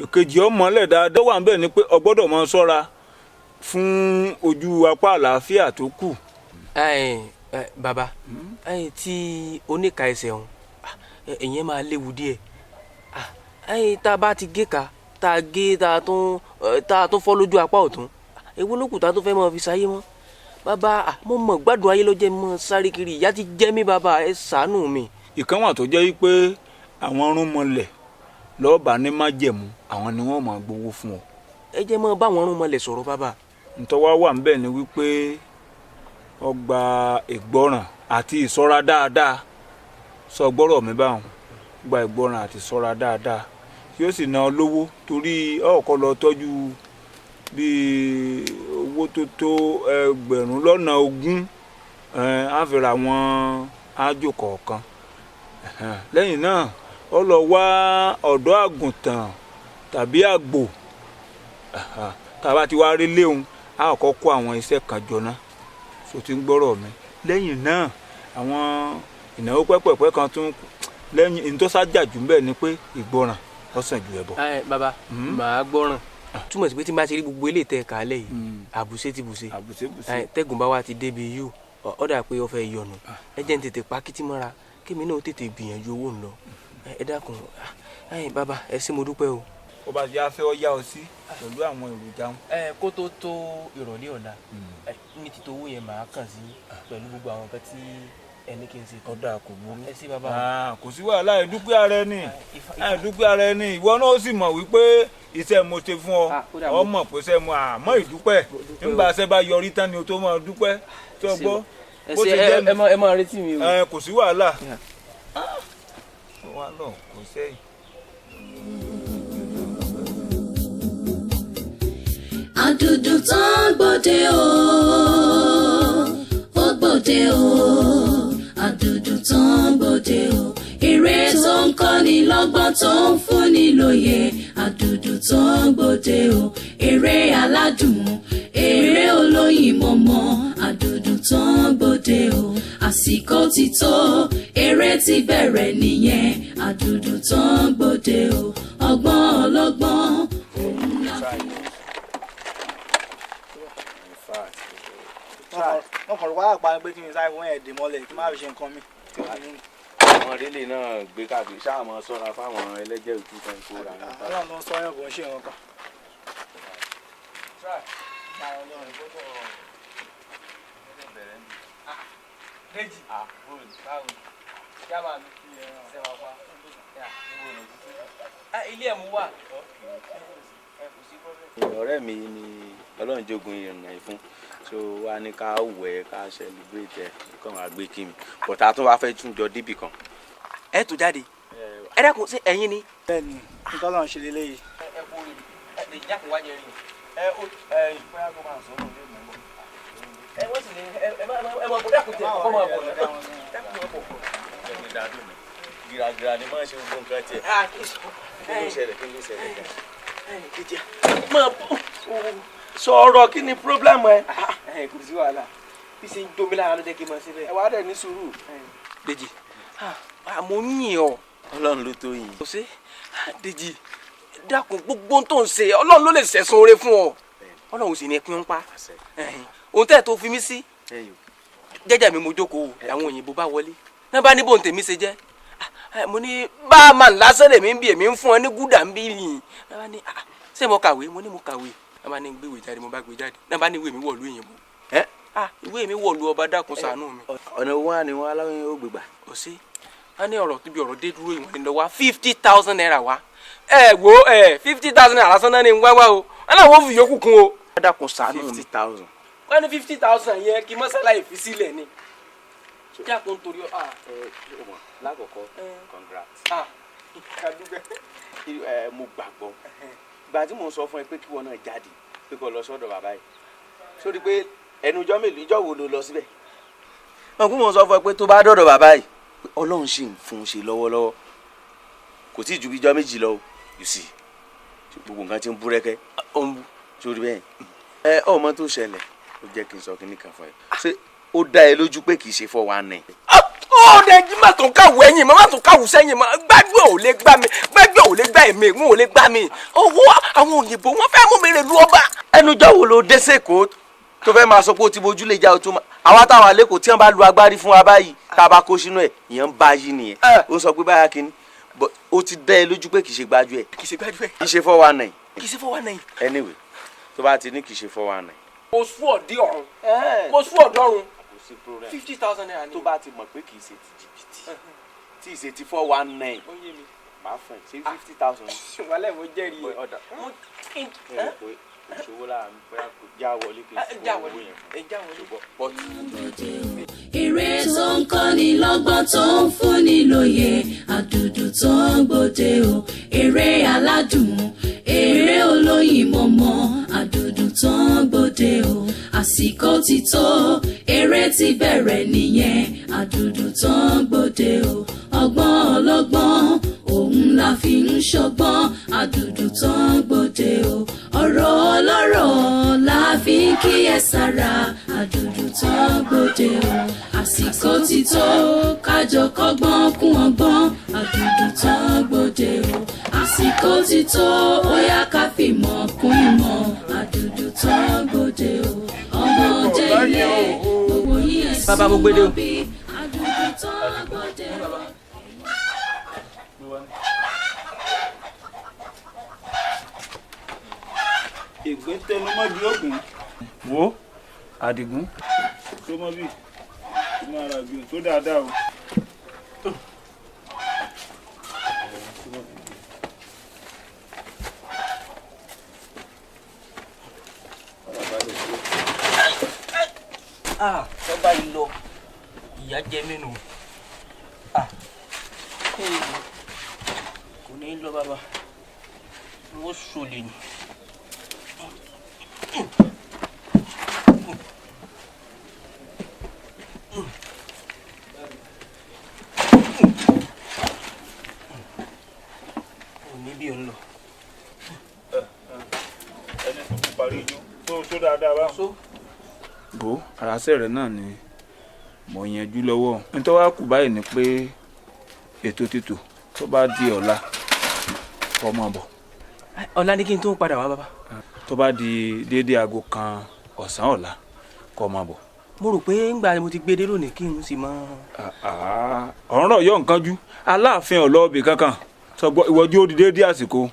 ìkejì ọmọlẹ̀ dáadáa wà níbẹ̀ ni pé o gbọ́dọ̀ máa ṣọ́ra fún ojú apá àlàáfíà tó kù. Bàbá, tí oníka ẹsẹ̀ ọ̀hún ìyẹn máa léwu díẹ̀. Tá a bá ti gé ka tá a gé tá a tún fọ́ lójú apá ọ̀tún, ewu ló kù tá a tún fẹ́ máa fi sáyé mọ́. Bàbá, mo mọ̀ gbádùn ayé ló jẹ́ mọ́ sáré kiri, ìyá ti jẹ́ mí bàbá, ẹ ṣàánú mi. Ìkan wà tó jẹ́ wípé àwọn rúnmọlẹ̀ lọ́ọ̀bà ní májẹ̀mú, àwọn ni wọ́n máa gbowó fún ọ. Ẹ jẹ́ mọ́ báwọn rúnmọlẹ̀ sọ̀rọ̀ bàbá. Ntọ́wá wà ńbẹ̀ ni wípé ọgbà ìgbọràn àti ìṣọ́ra dáadáa. Sọ gbọ́rọ̀ mi báwọn, gba ìgbọràn àti ìṣọ́ra dáadáa yóò sì ná ọ lówó, torí ọ̀kọ́ lọ tọ́jú bíi owó tó tó 20,000 á fi ra wọn ájò kọ̀ọ̀kan. Lẹ́yìn náà ó lọ wá ọ̀dọ́ àgùntàn tàbí àgbò. Tàbá ti wá rí léhun, á kọ́kọ́ kó àwọn iṣẹ́ kan jọ ná. So ti ń gbọ́rọ̀ mi. Lẹ́yìn náà àwọn ìnáwó pẹ́pẹ̀pẹ́ kan tún lẹ́yìn ìtọ́sájà jù bẹ́ẹ̀ ni pé ìgbọràn ó sàn ju ẹbọ. Bàbá, màá gbọ́ràn. Túmọ̀ sí pé tí n bá ti rí gbogbo eléyìí tẹ́ kálẹ̀ yìí, àbùṣe ti bùṣe. Tẹ́gùn bá wa ti débi yù, ó dà pé ó fẹ́ yọnu. Ẹ jẹ́ n tètè pa kítí mọ́ra kémi náà tètè gbìyànjú owó ń lọ. Ẹ dákun bàbá, ẹ ṣé mo dúpẹ́ o. Ó bá yá fẹ́ ọ yá ọ sí pẹ̀lú àwọn èròjà wọn. Kó tó tó ìrọ̀lẹ́ ọ̀la ní títí owó yẹn màá kàn sí pẹ̀lú gbogbo àwọn nǹkan tí ẹni kí n ṣe. Ọ̀dà kò burú. Ẹ sí bàbá. Kò sí wàhálà, ìdúpẹ́ ara ẹni, ìdúpẹ́ ara ẹni. Ìwọ náà ó sì mọ̀ wípé iṣẹ́ mo ṣe fún ọ, ọ mọ̀ pé iṣẹ́ mo àmọ́ ìdúpẹ́ nígbà iṣẹ́ bá yọrí tán ni o tó máa dúpẹ́. Tí o gbọ́ bó ṣe jẹ́ ẹ máa retí mi o. Kò sí wàhálà. Wàhálà kò sẹ́yìn. Àdùdù tán gbòde o, ó gbòde o, àdùdù tán gbòde o, eré tó ń kọ́ni lọ́gbọ́n tó ń fúnni lóye. Àdùdù tán gbòde o, eré aládùn, eré olóyin mọ̀mọ́. Àdùdù tán gbòde o, àsìkò ti tó, eré ti bẹ̀rẹ̀ nìyẹn. Àdùdù tán gbòde o, ọgbọ́n ọlọ́gbọ́n òun là. Wọ́n kàn wá àpá pé kí n sáré wọ́n ẹ̀ dè mọ́lẹ̀ kí n má fi ṣe nǹkan mi. Àwọn délé náà gbé káàkiri ṣáà mọ sọ́ra fáwọn ẹlẹ́jẹ̀ òkú kan kó ra wọn. Ọlọ́run ló ń sọ yẹn, kò ń ṣe nǹkan kan. Ilé ẹ̀ mú wà. Ọ̀rẹ́ mi ni Ọlọ́run jogun ìrìnà ìfún, so wá ní ká wẹ̀ ká celebrate ẹ̀ kàn wá gbé kí mi, bọ̀tà tó wá fẹ́ tún jọ débì kan. Ẹ tó jáde, ẹ dákun, ṣé ẹ̀yin ni. Bẹ́ẹ̀ni, nítorí Ọlọ́run ṣe lélẹ́yìí. Ẹ kú rí ẹ jákun wá jẹ rí. Ẹ ó ẹ ìpẹ́ àgọ́ máa sọ̀rọ̀ lé mi bọ̀. Ẹ wọ́n sì ní ẹ má bọ̀ dákun tẹ ọkọ máa bọ̀ dákun máa bọ̀. Gíragíra ni máa ń ṣe gbogbo nǹkan tiẹ̀. Kí ló ṣẹlẹ̀, kí ló ṣẹlẹ̀? Máa bọ̀. Sọ̀rọ̀, kí ni problem ẹ? Kò sí wàhálà, bí ṣe ń jómi lára ló jẹ́ kí n máa ṣe bẹ́ẹ̀. Ẹ wá dẹ̀ ní sùúrù. Dèjì, mo ń yìn ọ́. Ọlọ́run ló tó yìn. Kò sí Dèjì, dákun, gbogbo tó ń ṣe Ọlọ́run ló lè ṣẹ̀san oore fún ọ. Ọlọ́run sì ní pín ń pa. Ohun tẹ́ ẹ̀ tó fi mí sí jẹ́jẹ́ mi mo jókòó, àwọn òyìnbó bá wọlé náà bá ní bóun tèmi ṣe jẹ́. Mo ní bá a máa lásán lèmi ń bí èmi ń fún ọ ní gúdà ń bí yìnyín. Ṣé mo kàwé? Mo ní mo kàwé. Náà bá ní gbé ìwé jáde, mo bá gbé jáde. Náà bá ní ìwé mi wọ̀lú òyìnbó. Ìwé mi wọ̀lú ọba, dákun ṣàánú mi. Ọ̀nà owó wa ni wọ́n aláwọ̀ yóò gbégbà. Kò sí, wọ́n ní ọ̀rọ̀ tóbi ọ̀rọ̀ dé dúró, ìwọ̀n ni lọ wá 50,000 naira wá. Ẹ wo ẹ 50,000 naira lásán náà ni ń wá wá o, wọn náà wọ́n fi yòókù kún o. Dákun ṣàánú mi. 50,000. Wọ́n ní 50,000 yẹn kí mọ́sálà ìfi sílẹ̀ ni. Dákun torí ọ. Lákọ̀ọ́kọ́, congrats. Mo gbàgbọ́ ìgbà tí mo sọ fún ẹ pé kí wọn náà jáde pé kó lọ sọ́dọ̀ bàbá yìí sórí pé Ẹnu ọjọ́ mélòó, ìjọ́ wo ló lọ síbẹ̀? Wọn kú mọ̀, sọ fún ẹ pé tó bá dọ̀dọ̀ bàbá yìí, pé Ọlọ́run ṣì ń fún un ṣe lọ́wọ́lọ́wọ́. Kò tí ì ju bí ijọ́ 2 lọ o. You see, gbogbo nǹkan ti ń búrẹ́kẹ́. Ó ń bú. Sórí bẹ́ẹ̀, ẹ ọmọ tó ṣẹlẹ̀, ó jẹ́ kí n sọ kíní kan fún ẹ. Ṣé ó dá ẹ lójú pé kì í ṣe 419? Ó dẹ jí, má tún káwọ ẹ̀yìn mọ́, má tún káwọ sẹ́yìn mọ́. Gbájú ò lè gbá mi, gbájú ò lè gbá èmi, n ò lè gbá mi. Owó àwọn òyìnbó, wọn fẹ́ mú mi rè lu ọba. Ẹnujọ́ wo ló dé sẹ́kọ̀ọ́ tó fẹ́ máa sọ pé ó ti bojú lè já o tó máa? Àwa táwọn àlékò tí wọ́n bá lu agbárí fún wa báyìí, tá a bá kó sínú ẹ̀, ìyẹn ń bá yí nìyẹn. Ó sọ pé báyà kínní, but ó ti dá ẹ lójú pé kì í ṣe gbájú ẹ̀? Kì í ṣe gbájú ẹ̀. Kì í ṣe 419? Kì í ṣe 419. Anyway, tó bá ti ní kì í ṣe 419. Mo sún ọ̀dí ọ̀run, mo sún ọ̀dọ́ ọ̀run. Kò sí problem. ₦50,000 ni. Tó bá ti mọ̀ pé kì í ṣe ti jìbìtì, tí ì ṣe ti 419, Ó yé mi. máa fún ẹ ṣe 50,000. Wàhálà, mo jẹ́rìí ẹ̀. Ọ̀dà. Mo Ẹ rò pé òṣòwò lára mi, bóyá kò já wọlé kí n fún já owó wọlé yẹn fún ẹ já wọlé. But Eré tó ń kọ́ni lọ́gbọ́n, tó ń fúnni lóye, àdùdù tó ń gbòde o. Eré aládùn, eré olóyin mọ̀mọ́, àdùdù tó ń gbòde o. Àsìkò ti tó, eré ti bẹ̀rẹ̀ nìyẹn. Àdùdù tó ń gbòde o. Ọgbọ́n ọlọ́gbọ́n òun la fi ń ṣọgbọ́n. Àdùdù tó ń gbòde o. Ọ̀rọ̀ ọlọ́rọ̀ la fi ń kíyèsára. Àdùdù tó ń gbòde o. Àsìkò ti tó, kájọ kọ́gbọ́n kún ọgbọ́n. Àdùdù tó ń gbòde o. Àsìkò ti tó, ó yá ká fìmọ̀ kún ìmọ̀. Àdùdù tó ń gbòde o. Ọmọdé ilé, gbogbo yín, ẹ̀ Bàbá, mo gbé dé o. súnmọ́ bí. Àdùdù tó ń gbòde o. Ìgbín tẹnumọ́jú ògùn. Wo Àdìgún, tó mọ bí tó máa ra gbìn tó dáadáa o. Ah, tọ́ba yìí lọ, ìyá jẹ mí nù. Ah, kò ní í lọ bàbá, wọ́n sọlẹ̀ ni. Kò ní bí o ń lọ. Ẹni tó kú parí ijó tó tó dáadáa báwọn. So Bó àràsẹ̀ rẹ̀ náà ni mo yanjú lọ́wọ́. Nítorí wàá kù báyìí ni pé ètò títò, tó bá di ọ̀la, kó máa bọ̀. Ọ̀la ní kí n tó padà wá, bàbá? Tó bá di déédéé aago 1 ọ̀sán ọ̀la, kó máa bọ̀. Mo rò pé ńgbà mo ti gbé dé lónìí, kí n sì máa. Ọ̀rọ̀ yóò nǹkan jú, aláàfin ọ̀lọ́ọ̀bì kankan sọgbọ́ ìwọ́jú ó di déédéé àsìkò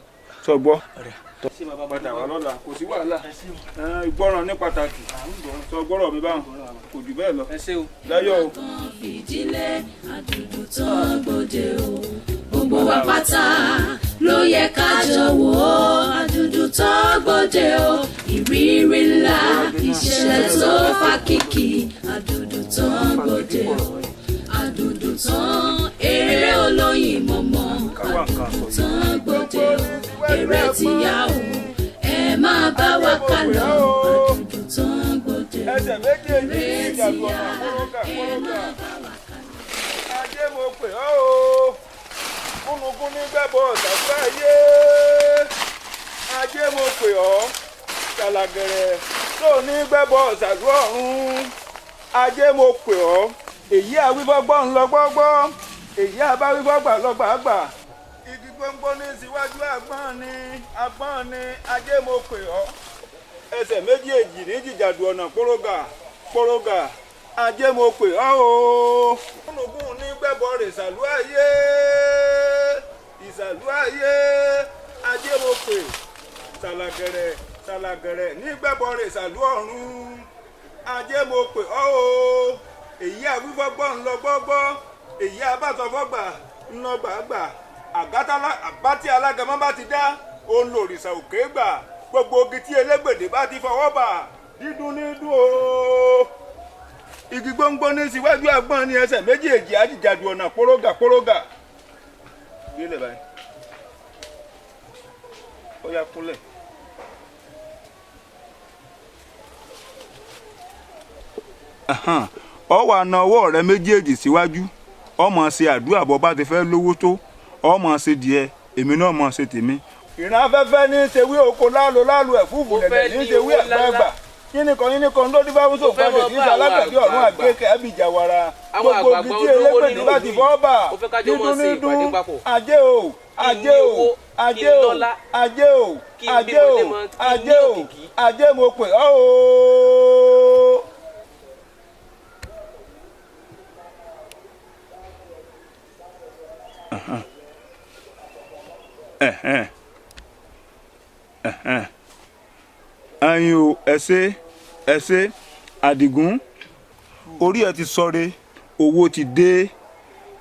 sọgbọ́. Ọ̀rẹ́. Padà wá lọ́la, kò sí wàhálà. Ìgbọràn ní pàtàkì. Sọgbọ́rọ̀ mi báwọn, kò jù bẹ́ẹ̀ lọ. Ẹ ṣé o. Láyọ̀ o. Kan fìdílé, àdùdù tó ń gbòde o. Gbogbo wa pátá ló yẹ ká jọ wò ó. Àdùdù tó ń gbòde o. Ìrírí ńlá, ìṣẹ̀lẹ̀ tó fa kìkì. Àdùdù tó ń gbòde o. Àdùdù tó ń eré olóyin mọ̀mọ́. Àdùdù tó ń gbòde o. Eré tìyà o, ẹ máa bá wa ká lọ. Àdùdù tó ń gbòde o. Ẹsẹ̀ méjèèjì ní Eré ìjàdù tìyà, ọ̀nà kórógà ẹ kórógà. máa bá wa ká lọ. Ajé mo pè ọ́ o, kúnnukún ní gbẹ́bọ̀ ṣàgbá ayé. Ajé mo pè ọ́, ṣàlàgẹ̀rẹ̀ tó ní gbẹ́bọ̀ ṣàgbọ́ ọ̀run. Ajé mo pè ọ́, èyí àwífọ́gbọ́ ń lọ gbọ́gbọ́, èyí àbáwífọ́gbà lọ́gbàgbà. Igi gbóngbó ní síwájú àgbọ̀n ni àgbọ̀n ni. Ajé mo pè ọ́, ẹsẹ̀ méjèèjì ní jìjàdù ọ̀nà kórógà kórógà. Ajé mo pè ọ́ o, kúnnùkún ní gbẹ́bọ̀ rè sàlú ayé, ìsàlú ayé. Ajé mo pè, sàlàgẹ̀rẹ̀ sàlàgẹ̀rẹ̀ ní gbẹ́bọ̀ rè sàlú ọ̀run. Ajé mo pè ọ́ o, èyí àwífọ́gbọ́ ńlọ gbọ́gbọ́, èyí abátọ̀fọ́gbà ńlọ gbàgbà. Àgátálá àbátí alágẹmọ bá ti dá òun lòrìṣà òkè gbà. Gbogbo ogi tí elégbèdè bá ti fọwọ́ bà, dídún ní dún o. Igi gbóngbó ní síwájú àgbọ̀n ní, ẹsẹ̀ méjèèjì àjìjàdù ọ̀nà kórógà kórógà. Gbélé báyìí, ó yá, kúnlẹ̀. Ọ wà na ọwọ́ rẹ méjèèjì síwájú, ọ máa ṣe àdúrà bó bá ti fẹ́ lówó tó, ọ máa ṣe díẹ̀, èmi náà máa ṣe tèmi. Ìran afẹ́fẹ́ ní í ṣe wí oko lálo lálo, ẹ̀fúùfù lẹ̀lẹ̀ ní í ṣe wí ẹ̀gbẹ́gbà, yínnìkan yínnìkan ló dífá fún sòǹkàdé tí í ṣe alágbẹ̀dẹ ọ̀run àgbékẹ́ ẹ̀bìjà wàrà. Gbogbo igi tí elégbèdè bá ti fọ́ bà dídún ní dún. Ajé o, ajé o, ajé o, ajé o, ajé o, ajé o, ajé, mo pè ọ́ o. Ẹyin o, ẹ ṣé, ẹ ṣé. Àdìgún, orí ẹ ti sọre, owó ti dé,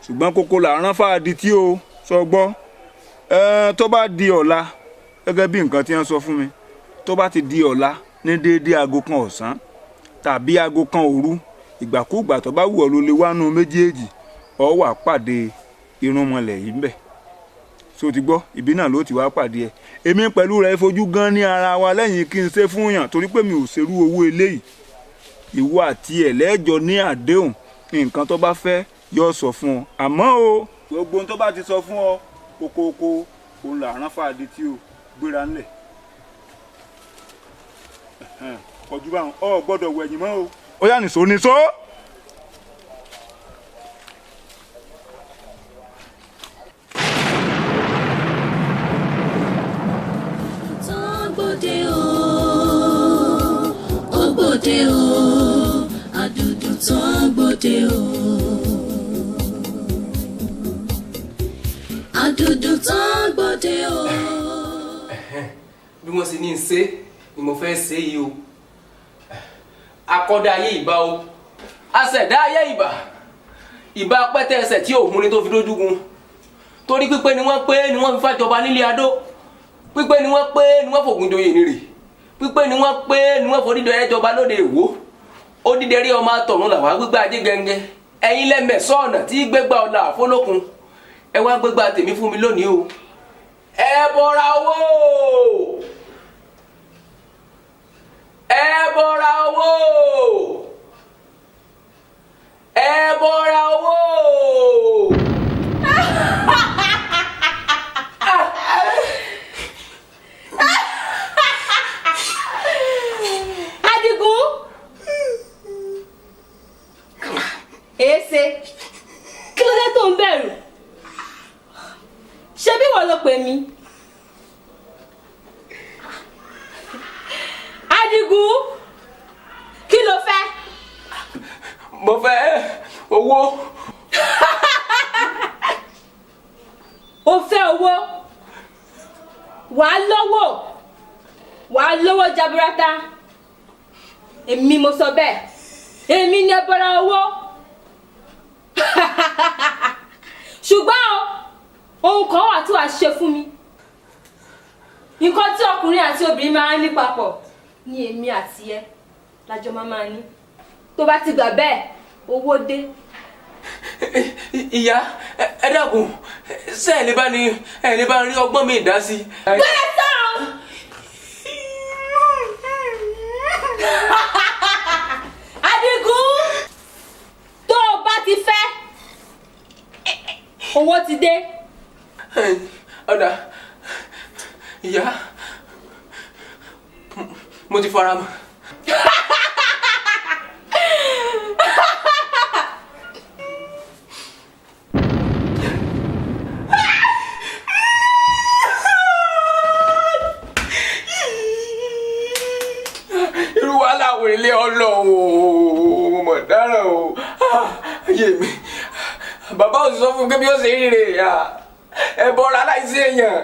ṣùgbọ́n kókó là ń rán fáadì tí o sọ gbọ́. Ẹ tó bá di ọ̀la, gẹ́gẹ́ bí nǹkan tí wọ́n sọ fún mi, tó bá ti di ọ̀la ní déédéé aago 1 ọ̀sán tàbí aago 1 òru, ìgbàkúùgbà tó bá wù ọ́ ló lè wá nú méjèèjì, ọ wà pàdé irúnmọlẹ̀ yìí ń bẹ̀. So ti gbọ́, ibi náà ló ti wá pàdé ẹ. Èmi pẹ̀lú rẹ̀ fojú gan ní ara wa lẹ́yìn kí n ṣe fún yàn, torí pé mi ò ṣerú owó eléyìí. Ìwọ àti ẹ̀ lẹ́jọ́ ní àdéhùn, nǹkan tó bá fẹ́ yóò sọ fún ọ. Àmọ́ o, gbogbo ohun tó bá ti sọ fún ọ, kókóókó òun là rán fàdí tí o gbéra ńlẹ̀. Kọjú báwọn, ọ gbọ́dọ̀ wẹ̀yìn mọ́ o. Ó yá, nìṣó nìṣó. Tó gbòde o, ó gbòde o, àdùdù tó gbòde o, àdùdù tó gbòde o. Bí wọ́n ṣe ní í ṣe ni mo fẹ́ ṣe yìí o. Akọ́dá ayé, ìbà o. Aṣẹ̀dá ayé, ìbà. Ìbà pẹ́tẹ́ ẹsẹ̀ tí òun ni tó fi dójúgun, torí pípé ni wọ́n pé ni wọ́n fi fàjọba nílé adó, pípé ni wọ́n pé ni wọ́n fògùn joyè nírè, pípé ni wọ́n pé ni wọ́n fòdídọ̀ ẹjọba lóde Èwó. Ó dídẹrí ọmọ àtọ̀run làwọn gbígbá ajé gẹ́ngẹ́. Ẹ̀yin lẹ́mẹ̀ sọ́ọ̀nà tí gbégbá ọ̀la àfọlókun, ẹ wá gbégbá tèmi fún mi lónìí o. Ẹ bọra owó, ẹ bọra owó, ẹ bọra owó. Adigun, èéṣe? Kí ló dé tó ń bẹ̀rù? Ṣé bí wọ́n ló pè mí? Adigun, kí ló fẹ́? Mo fẹ́ owó. O fẹ́ owó, wàá lówó, wàá lówó jaburata. Èmi mo sọ bẹ́ẹ̀, èmi ni ẹbọra owó. Ṣùgbọ́n o, ohun kan wà tí wàá ṣe fún mi. Nǹkan tí ọkùnrin àti obìnrin máa ń ní papọ̀ ní èmi àti ẹ lájọ máa ní. Tó bá ti gbà bẹ́ẹ̀, owó dé. Ìyá, ẹ dákun, ṣé ẹ lè bá ní, ẹ lè bá rí ọgbọ́n mi dá sí? Gbẹ́rẹ́ sọ̀rọ̀. Adigun, tó o bá ti fẹ́, owó ti dé. Ọ̀dà ìyá, mo ti fara mọ́. Irú wàhálà wo ilé ọlọ́run o? Mo mọ̀ dáràn o. Ayé mi, bàbá ò sì sọ fún mi pé bí ó ṣe rí rè é. Ẹ bọ́ra láìsí èèyàn,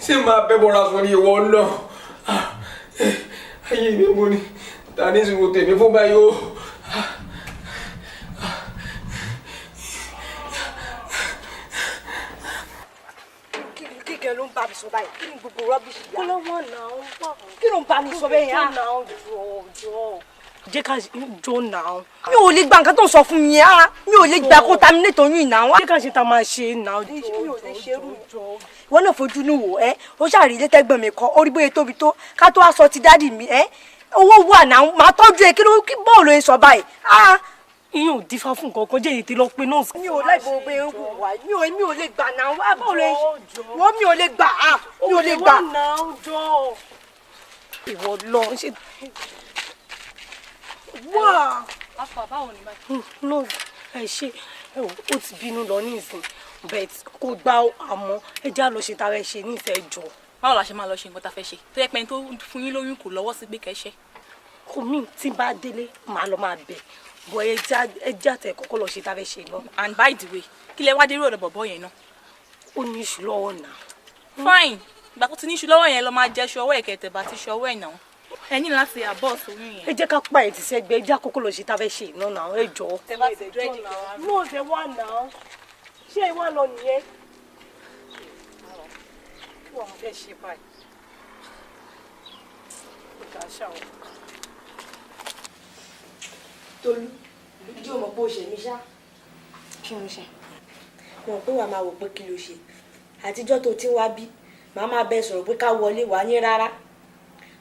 ṣé máa bẹ́ bọ́ra sórí ìwọ náà? Ayé mi, mo ní ta ní ìṣòro tèmi fún báyìí o. Kíkẹ́ ló ń bá mi sọ báyìí? Kí ni gbogbo rubbish yà? Kó ló wọ̀n náà wà. Kí ló ń bá mi sọ bẹ́ẹ̀ yẹn? Jọ náà, jọ, jẹ́ ká jọ náà. Mi ò lè gba nǹkan tó ń sọ fún mi yẹn. Ah, mi ò lè gba kó terminate oyún ìnáwó. Jẹ́ ká ṣe tá a máa ṣe náà. Mi ò lè ṣerú. Ìwọ náà fojú inú wò ẹ́, ó ṣàrí ilé tẹ́gbọ̀n mi kọ́, orí bóyá tóbi tó, ká tó wá sọ ti daddy mi ẹ́. Owó wà náà, màá tọ́jú ẹ. Kí ló kí bọ́ọ̀lù ẹ sọ báyìí? Ìyẹn ò dífá fún nǹkan kan, jẹ́ ètè lọ pé nọ́ọ̀sì. Mi ò láì gbogbo ewu wà, mi ò lè gbà náà. Bọ́ọ̀lù ẹ wọ́n, mi ò lè gbà, mi ò lè gbà. Ìwọ lọ ṣe wá. Nọ́ọ̀sì, ẹ ṣe ẹ wò ó, ti bínú lọ ní ìsìn, bẹ́ẹ̀ kò gbà, àmọ́ ẹ já lọ ṣe tara ẹ ṣe ní ìfẹ́ jọ. Báwo la ṣe máa lọ ṣe nǹkan tá a fẹ́ ṣe tó yẹ pé ẹni tó fún yín lóyún kò lọ́wọ́ sí pé kẹ́ ṣe? Kò mí tí n bá délé, màá lọ máa bẹ̀ bọ̀. Ẹ já tẹ kọ́kọ́ lọ ṣe tá a fẹ́ ṣe lọ. And by the way, kí lẹ wá dé rí ọ̀dọ̀ bọ̀bọ̀ yẹn náà? Ó ní iṣu lọ́wọ́ náà. Fine, ìgbà tó ti ní iṣu lọ́wọ́ yẹn, lọ máa jẹ iṣu ọwọ́ ẹ̀kẹ́ tẹ̀bà tí iṣu ọwọ́ ẹ̀ náà. Ẹ ní láti abort oyún yẹn. Ẹ jẹ́ ká pa ẹ̀ tì sẹ́gbẹ́, ẹ já kọ́kọ́ lọ ṣe tá a fẹ́ ṣe iná náà, ẹ jọ. Tẹ bá ti ready. Nọ́ọ̀sì, ẹ wá náà, ṣé ẹ wá lọ nìyẹn? Kí wọ́n fẹ́ ṣe báyìí? Ó dà ṣá o. Tolú, ǹjẹ́ o mọ̀ pé o ṣẹ̀ mí ṣá? Kí ló ṣe? Mo mọ̀ pé wàá máa wò pé kí ló ṣe. Àtijọ́ tó ti ń wá bí, màá máa bẹ sọ̀rọ̀ pé ká wọlé, wàá ní rárá.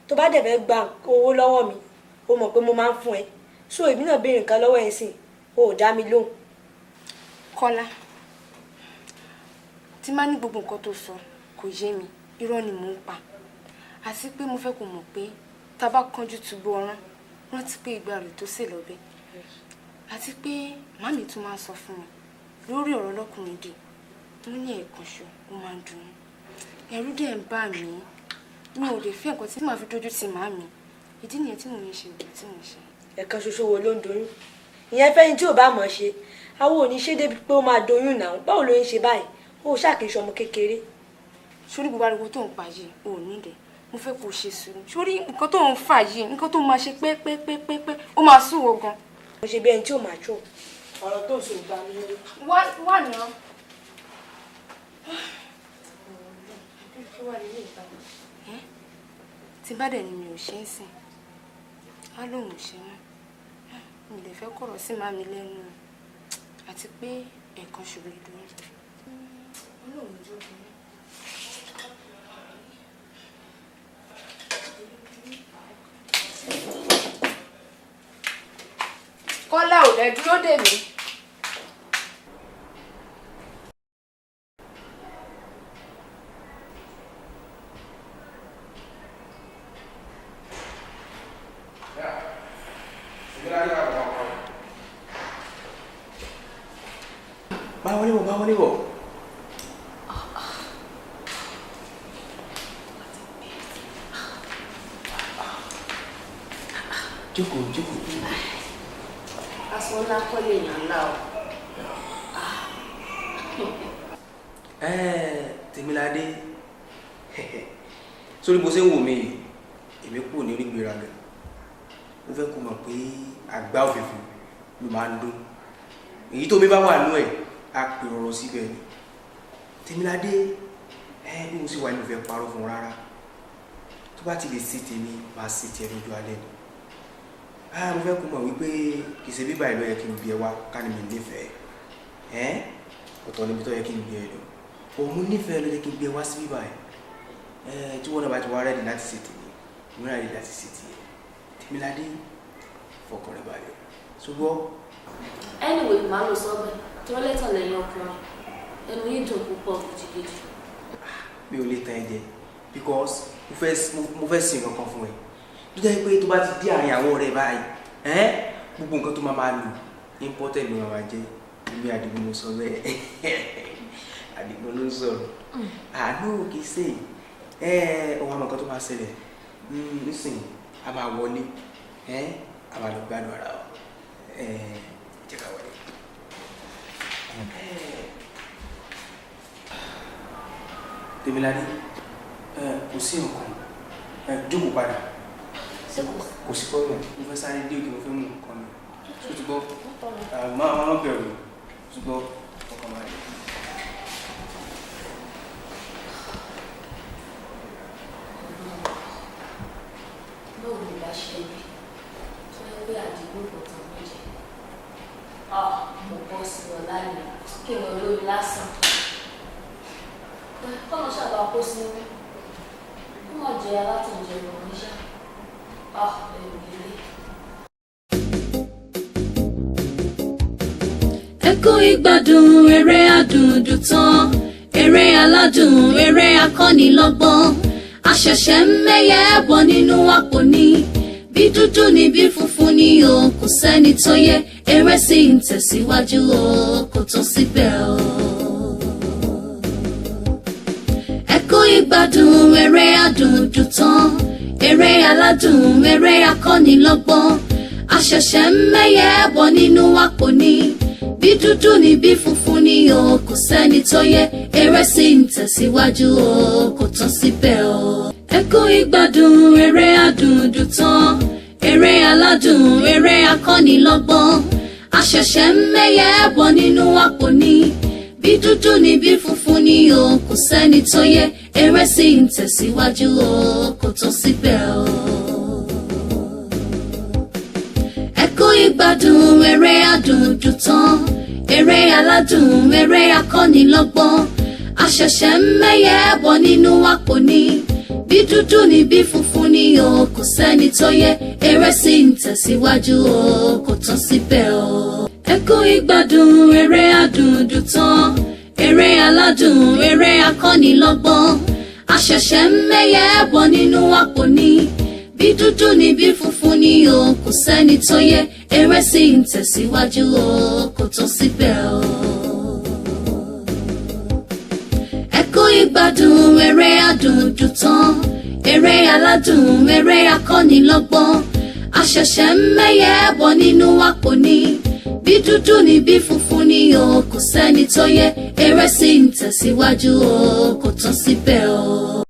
Tó bá dẹ̀ fẹ́ gba owó lọ́wọ́ mi, o mọ̀ pé mo máa ń fún ẹ. So èmi náà béèrè nǹkan lọ́wọ́ ẹ̀ sìn, o ò dá mi lóhùn. Kọ́lá, tí má ní gbogbo nǹkan tó sọ kò yé mi, irọ́ ni mò ń pa. Àti pé mo fẹ́ kó mọ̀ pé tá a bá kánjú túbọ̀ ọ̀rán, rántí pé ìgbà rẹ̀ tó sè lọ́bẹ̀. Àti pé màmí tún máa ń sọ fún mi lórí ọ̀rọ̀ ọlọ́kùnrin dè, wọ́n ní ẹ̀ẹ̀kan ṣo ó máa ń dùn ún. Ẹ̀rù dẹ̀ ń bà mí, mi ò lè fẹ́ nǹkan tí màá fi dójú ti màmí. Ìdí nìyẹn tí mò ń ṣe òògùn tí mò ń ṣe. Ẹ̀kan ṣoṣo wo ló ń doyún? Ìyẹn fẹ́ni tí ò bá mọ̀ ṣe. Àwọn ò ní ṣe débi pé ó máa doyún náà. Báwo ló ń ṣe báyìí? Ó ṣàkíyèsí ọmọ kékeré. Sórí gbogbo ariwo tó ń pa yìí ò ní ìdẹ, mo fẹ́ kó o ṣe sùúrù. Sórí nǹkan tó ń fà yìí, nǹkan tó máa ṣe pépépépépé, ó máa sùn wọ gan. Mo ṣe bí ẹni tí ò máa tó. Ọ̀rọ̀ tó ń sọ ìgbà mi lórí. Wá wà náà. Tí bá dẹ̀ ni mi ò ṣe é sìn, á lóun ò ṣe mọ́. Mi lè fẹ́ kọ̀rọ̀ sí màmí lẹ́nu, àti pé ẹ̀ẹ̀kan ṣòro ìdúró. Ọlọ́run jó bí. Kọ́lá ò dẹ̀ dúró dè mí. Máa wọlé bọ̀, máa wọlé bọ̀. Jókòó, jókòó. Aṣọ ńlá kọ́ lè yàn ńlá o. Tèmiládé, sórí bó ṣe ń wò mí yìí, èmi kù ní onígbéraga. Mo fẹ́ kó mọ̀ pé àgbá òfìfo ló máa ń dún, èyí tó mi bá wà nú ẹ̀ á pè ọ̀rọ̀ síbẹ̀ ni. Tèmiládé, ẹ bí mo sì wà ní ìfẹ́ parọ́ fún un rárá, tó bá ti lè ṣe tèmi, máa ṣe tiẹ̀ lójú alẹ́ ni. Mo fẹ́ kó mọ̀ wípé kì í ṣe bíbá ìlú yẹ kí n bí ẹ wá ká ní mi nífẹ̀ẹ́ ẹ. Ọ̀tọ̀ níbi tó yẹ kí n gbé ẹ lọ, òun nífẹ̀ẹ́ ló yẹ kí n gbé ẹ wá sí bíbá ẹ. Tí wọ́n náà bá ti wá ready láti ṣe tèmi, èmi náà ready láti ṣe tiẹ̀. Tèmiládé, fọkàn rẹ balẹ̀, ṣùgbọ́n. Anyway, màá lọ sọ́bẹ̀ tí wọ́n lẹ́tàn lẹ́yìn ọkùnrin, ẹnu yìí dùn púpọ̀ gidigidi. Mi ò lè tàn ẹ́ jẹ because mo fẹ́ sin nǹkan kan fún ẹ tó jẹ́ pé tó bá ti dé àárín àwọn ọ̀rẹ́ báyìí, ẹ́n gbogbo nǹkan tó máa máa lò, important ló máa máa jẹ́. Èmi Àdìgún mo sọ bẹ́ẹ̀, Àdìgún ló ń sọ̀rọ̀. Àánú kì í ṣe ẹ ọwọ́ àmọ́ nǹkan tó máa ṣẹlẹ̀ nísìnyí, a máa wọlé, ẹ́ a máa lọ gbádùn ara wa. Ẹ jẹ́ ká wọlé. Tèmiládé, kò sí nǹkan, ẹ jókòó padà. Kò sí problem. Mo fẹ́ sáré dé òkè, mo fẹ́ mú nǹkan mi. Ṣé o ti gbọ́? Má má bẹ̀rù, o ti gbọ́, ọkàn máa lè. Báwo ni bá ṣe rí tó yẹ pé Àdìgún kò tán mí jẹ? Mo bọ́ sí ọ lánàá kí n lọ lórí lásán. Kọ́nà ṣàbà kó sínú kó má jẹ alátànjẹ lọ níṣà. Ẹ kú ìgbádùn eré àdùndùn tán, eré aládùn, eré akọ́nilọ́gbọ́n. Àṣẹ̀ṣẹ̀ ń mẹ́yẹ bọ̀ nínú àpò ní, bí dúdú ni bí funfun ni o, kò sẹ́ni tó yẹ. Eré sì ń tẹ̀síwájú o, kò tán síbẹ̀ o. Ẹ kú ìgbádùn eré àdùndùn tán, eré aládùn, eré akọ́nilọ́gbọ́n. Àṣẹ̀ṣẹ̀ ń mẹ́yẹ bọ̀ nínú àpò ní, bí dúdú ni bí funfun ni o, kò sẹ́ni tó yẹ. Eré sì ń tẹ̀síwájú o, kò tán síbẹ̀ o. Ẹ kú ìgbádùn eré àdùndùn tán, eré aládùn, eré akọ́nilọ́gbọ́n. Àṣẹ̀ṣẹ̀ ń mẹ́yẹ bọ̀ nínú àpò ní, bí dúdú ni bí funfun ni o, kò sẹ́ni tó yẹ. Eré sì ń tẹ̀síwájú o, kò tán síbẹ̀ o. Ẹ kú ìgbádùn eré àdùndùn tán, eré aládùn, eré akọ́nilọ́gbọ́n. Àṣẹ̀ṣẹ̀ ń mẹ́yẹ bọ̀ nínú àpò ní, bí dúdú ni bí funfun ni o, kò sẹ́ni tó yẹ. Eré sì ń tẹ̀síwájú o, kò tán síbẹ̀ o. Ẹ kú ìgbádùn eré àdùndùn tán, eré aládùn, eré akọ́nilọ́gbọ́n. Àṣẹ̀ṣẹ̀ ń mẹ́yẹ bọ̀ nínú àpò ní, bí dúdú ni bí funfun ni o, kò sẹ́ni tó yẹ. Eré sì ń tẹ̀síwájú o, kò tán síbẹ̀ o. Ẹ kú ìgbádùn eré àdùndùn tán, eré aládùn, eré akọ́nilọ́gbọ́n. Àṣẹ̀ṣẹ̀ ń mẹ́yẹ bọ̀ nínú àpò ní, bí dúdú ni bí funfun ni o, kò sẹ́ni tó yẹ. Eré sì ń tẹ̀síwájú o, kò tán síbẹ̀ o.